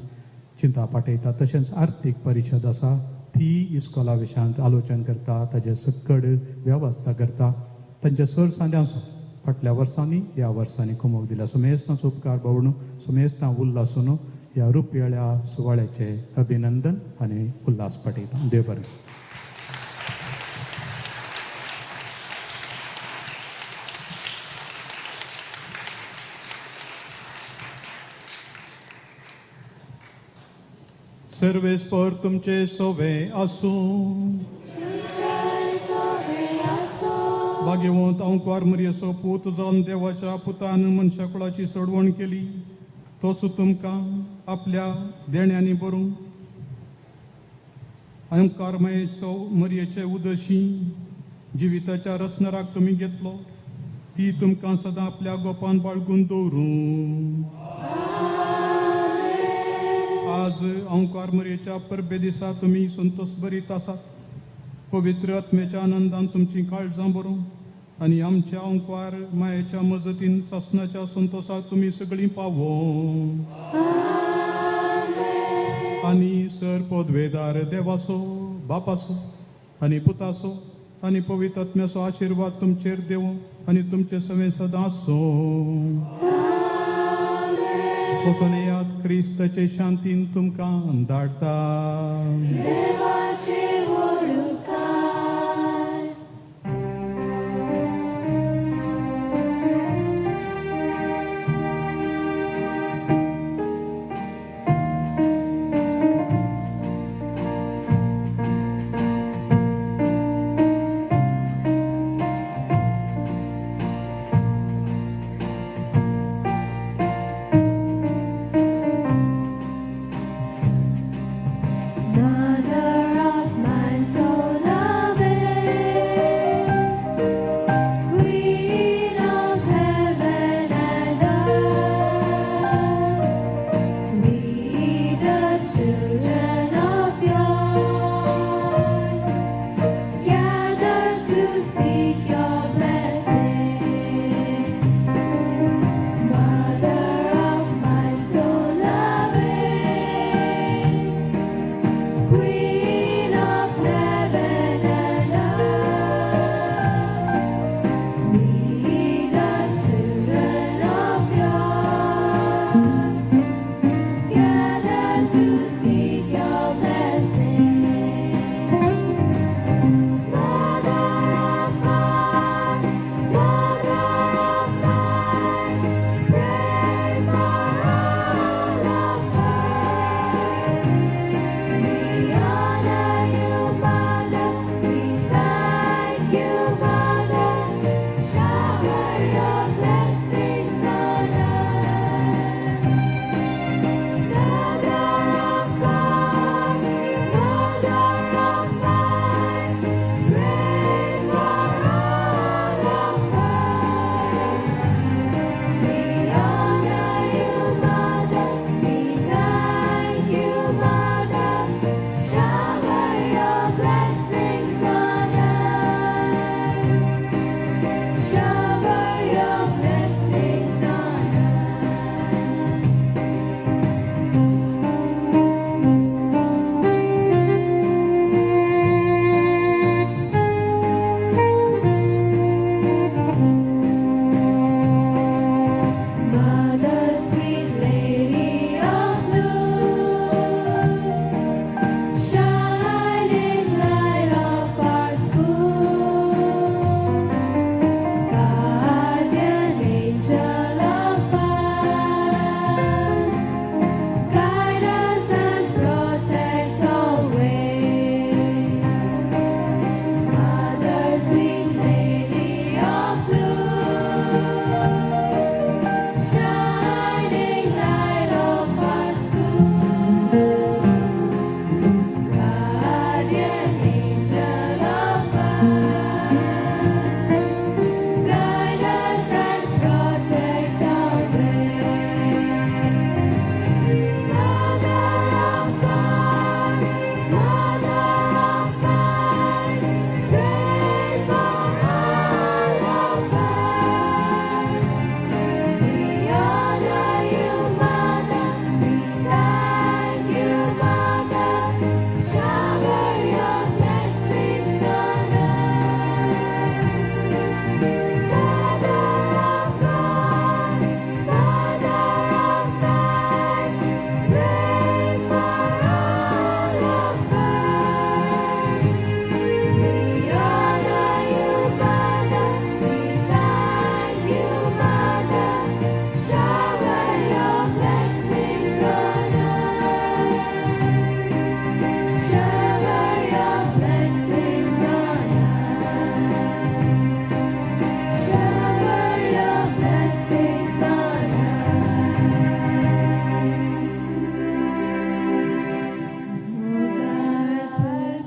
चिंता पाठयता. तशेंच आर्थीक परिशद आसा ती इस्कॉला विशयांत आलोचन करता, ताजे सक्कड वेवस्था करता. तांच्या सर सांद्यांचो फाटल्या वर्सांनी ह्या वर्सांनी कमोवंक दिल्या. सुमेस्तांचो उपकार बावडून सुमेस्तां उल्हासून ह्या रुपयाळ्या सुवाळ्याचे अभिनंदन आनी उल्हास पाठयता. देव बरें. सर्वेस्पर तुमचे सोवे आसूं. भाग्यवंत अंकुर मरियेचो पूत जावन देवाच्या पुतान मनशाकुळाची सोडवण केली तोच तुमकां आपल्या देण्यांनी भरूं. अंकार मायेचो मरियेचे उदशी जिविताच्या रचनराक तुमी घेतलो ती तुमकां सदां आपल्या गोपान बाळगून दवरूं. आज अंकार मरियेच्या परबे दिसा तुमी संतोष भरीत आसात. पवित्र आत्म्याच्या आनंदान तुमची काळजां भरूं आनी आमच्या अंकुर मायेच्या मजतीन सासणाच्या संतोषाक तुमी सगळीं पावो. आनी सर पदवेदार देवाचो बापाचो आनी पुताचो आनी पवित्र आत्म्याचो आशिर्वाद तुमचेर देवो आनी तुमचे सवें सदां आसूं. वचून येयात क्रिस्ताचे शांतीन तुमकां धाडटा. Mother seek your blessings. Mother of my soul loving, Queen of heaven and earth, we the children of yours, gather to seek your blessings. Mother of mine, Mother of mine, pray for all of us. We honor you, Mother, we thank you, Mother. Shower your blessings on us. Mother of God, Mother of mine, pray for all of us. We honor you, Mother, we thank you, Mother. Shower your blessings on us. Shower your blessings on us. Mother, sweet Lady of Lourdes, shining light of our school, guardian angel of us, guide us and protect always. Mother, sweet Lady of Lourdes, shining light of our school, guardian angel of us, guide us and protect our ways. Mother of God, Mother of mine, pray for all of us. We honor you, Mother, we thank you, Mother. Shower your blessings on us. Mother of God, Mother of mine, pray for all of us. We honor you, Mother, we thank you, Mother. Shower your blessings on us. Shower your blessings on us. Shower your blessings on us.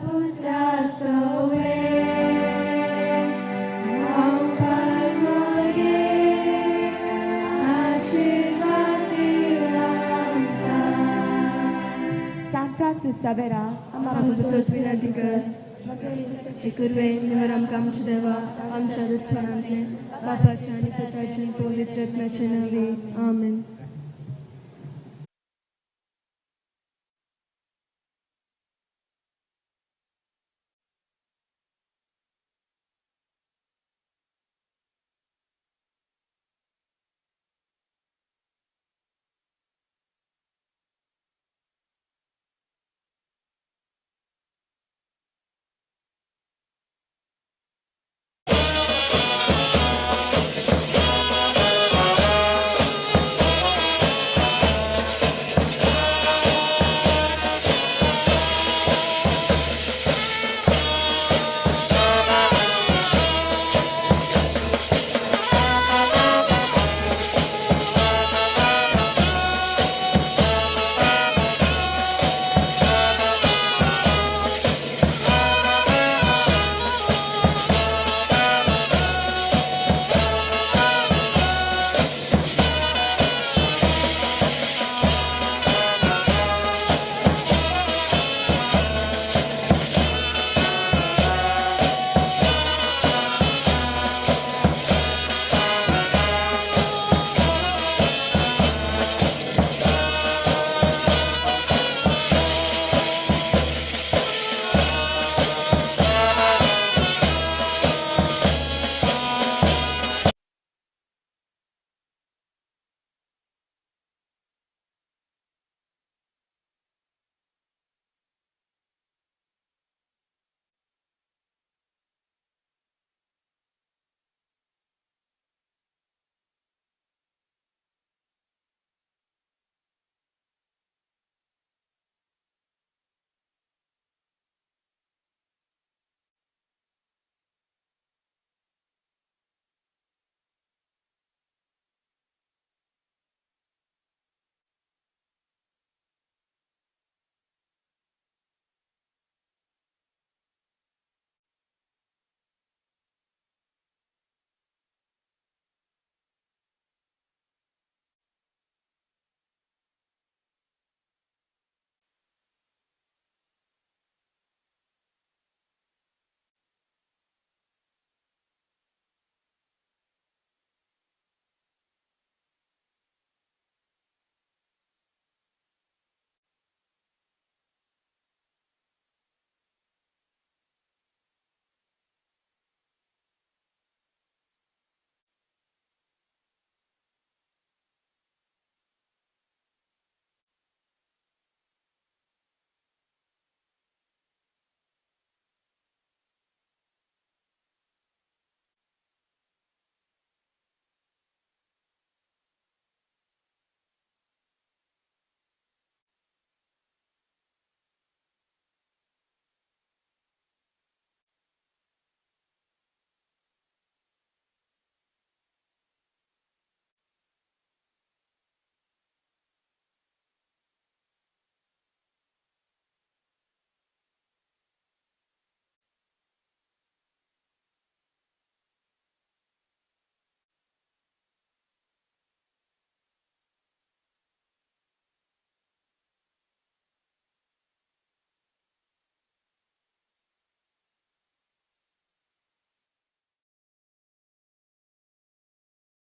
Putra sowe, हांव पालमगे, आशिर्वाद आमकां. San Francis Savera, आमकां विनंती कर. कुरवेन निवर आमकां आमच्या देवा आमच्या दुस्मानांतले बापाच्या आनी पुताच्या आनी पवित्र आत्म्याच्या नांवी आमेन.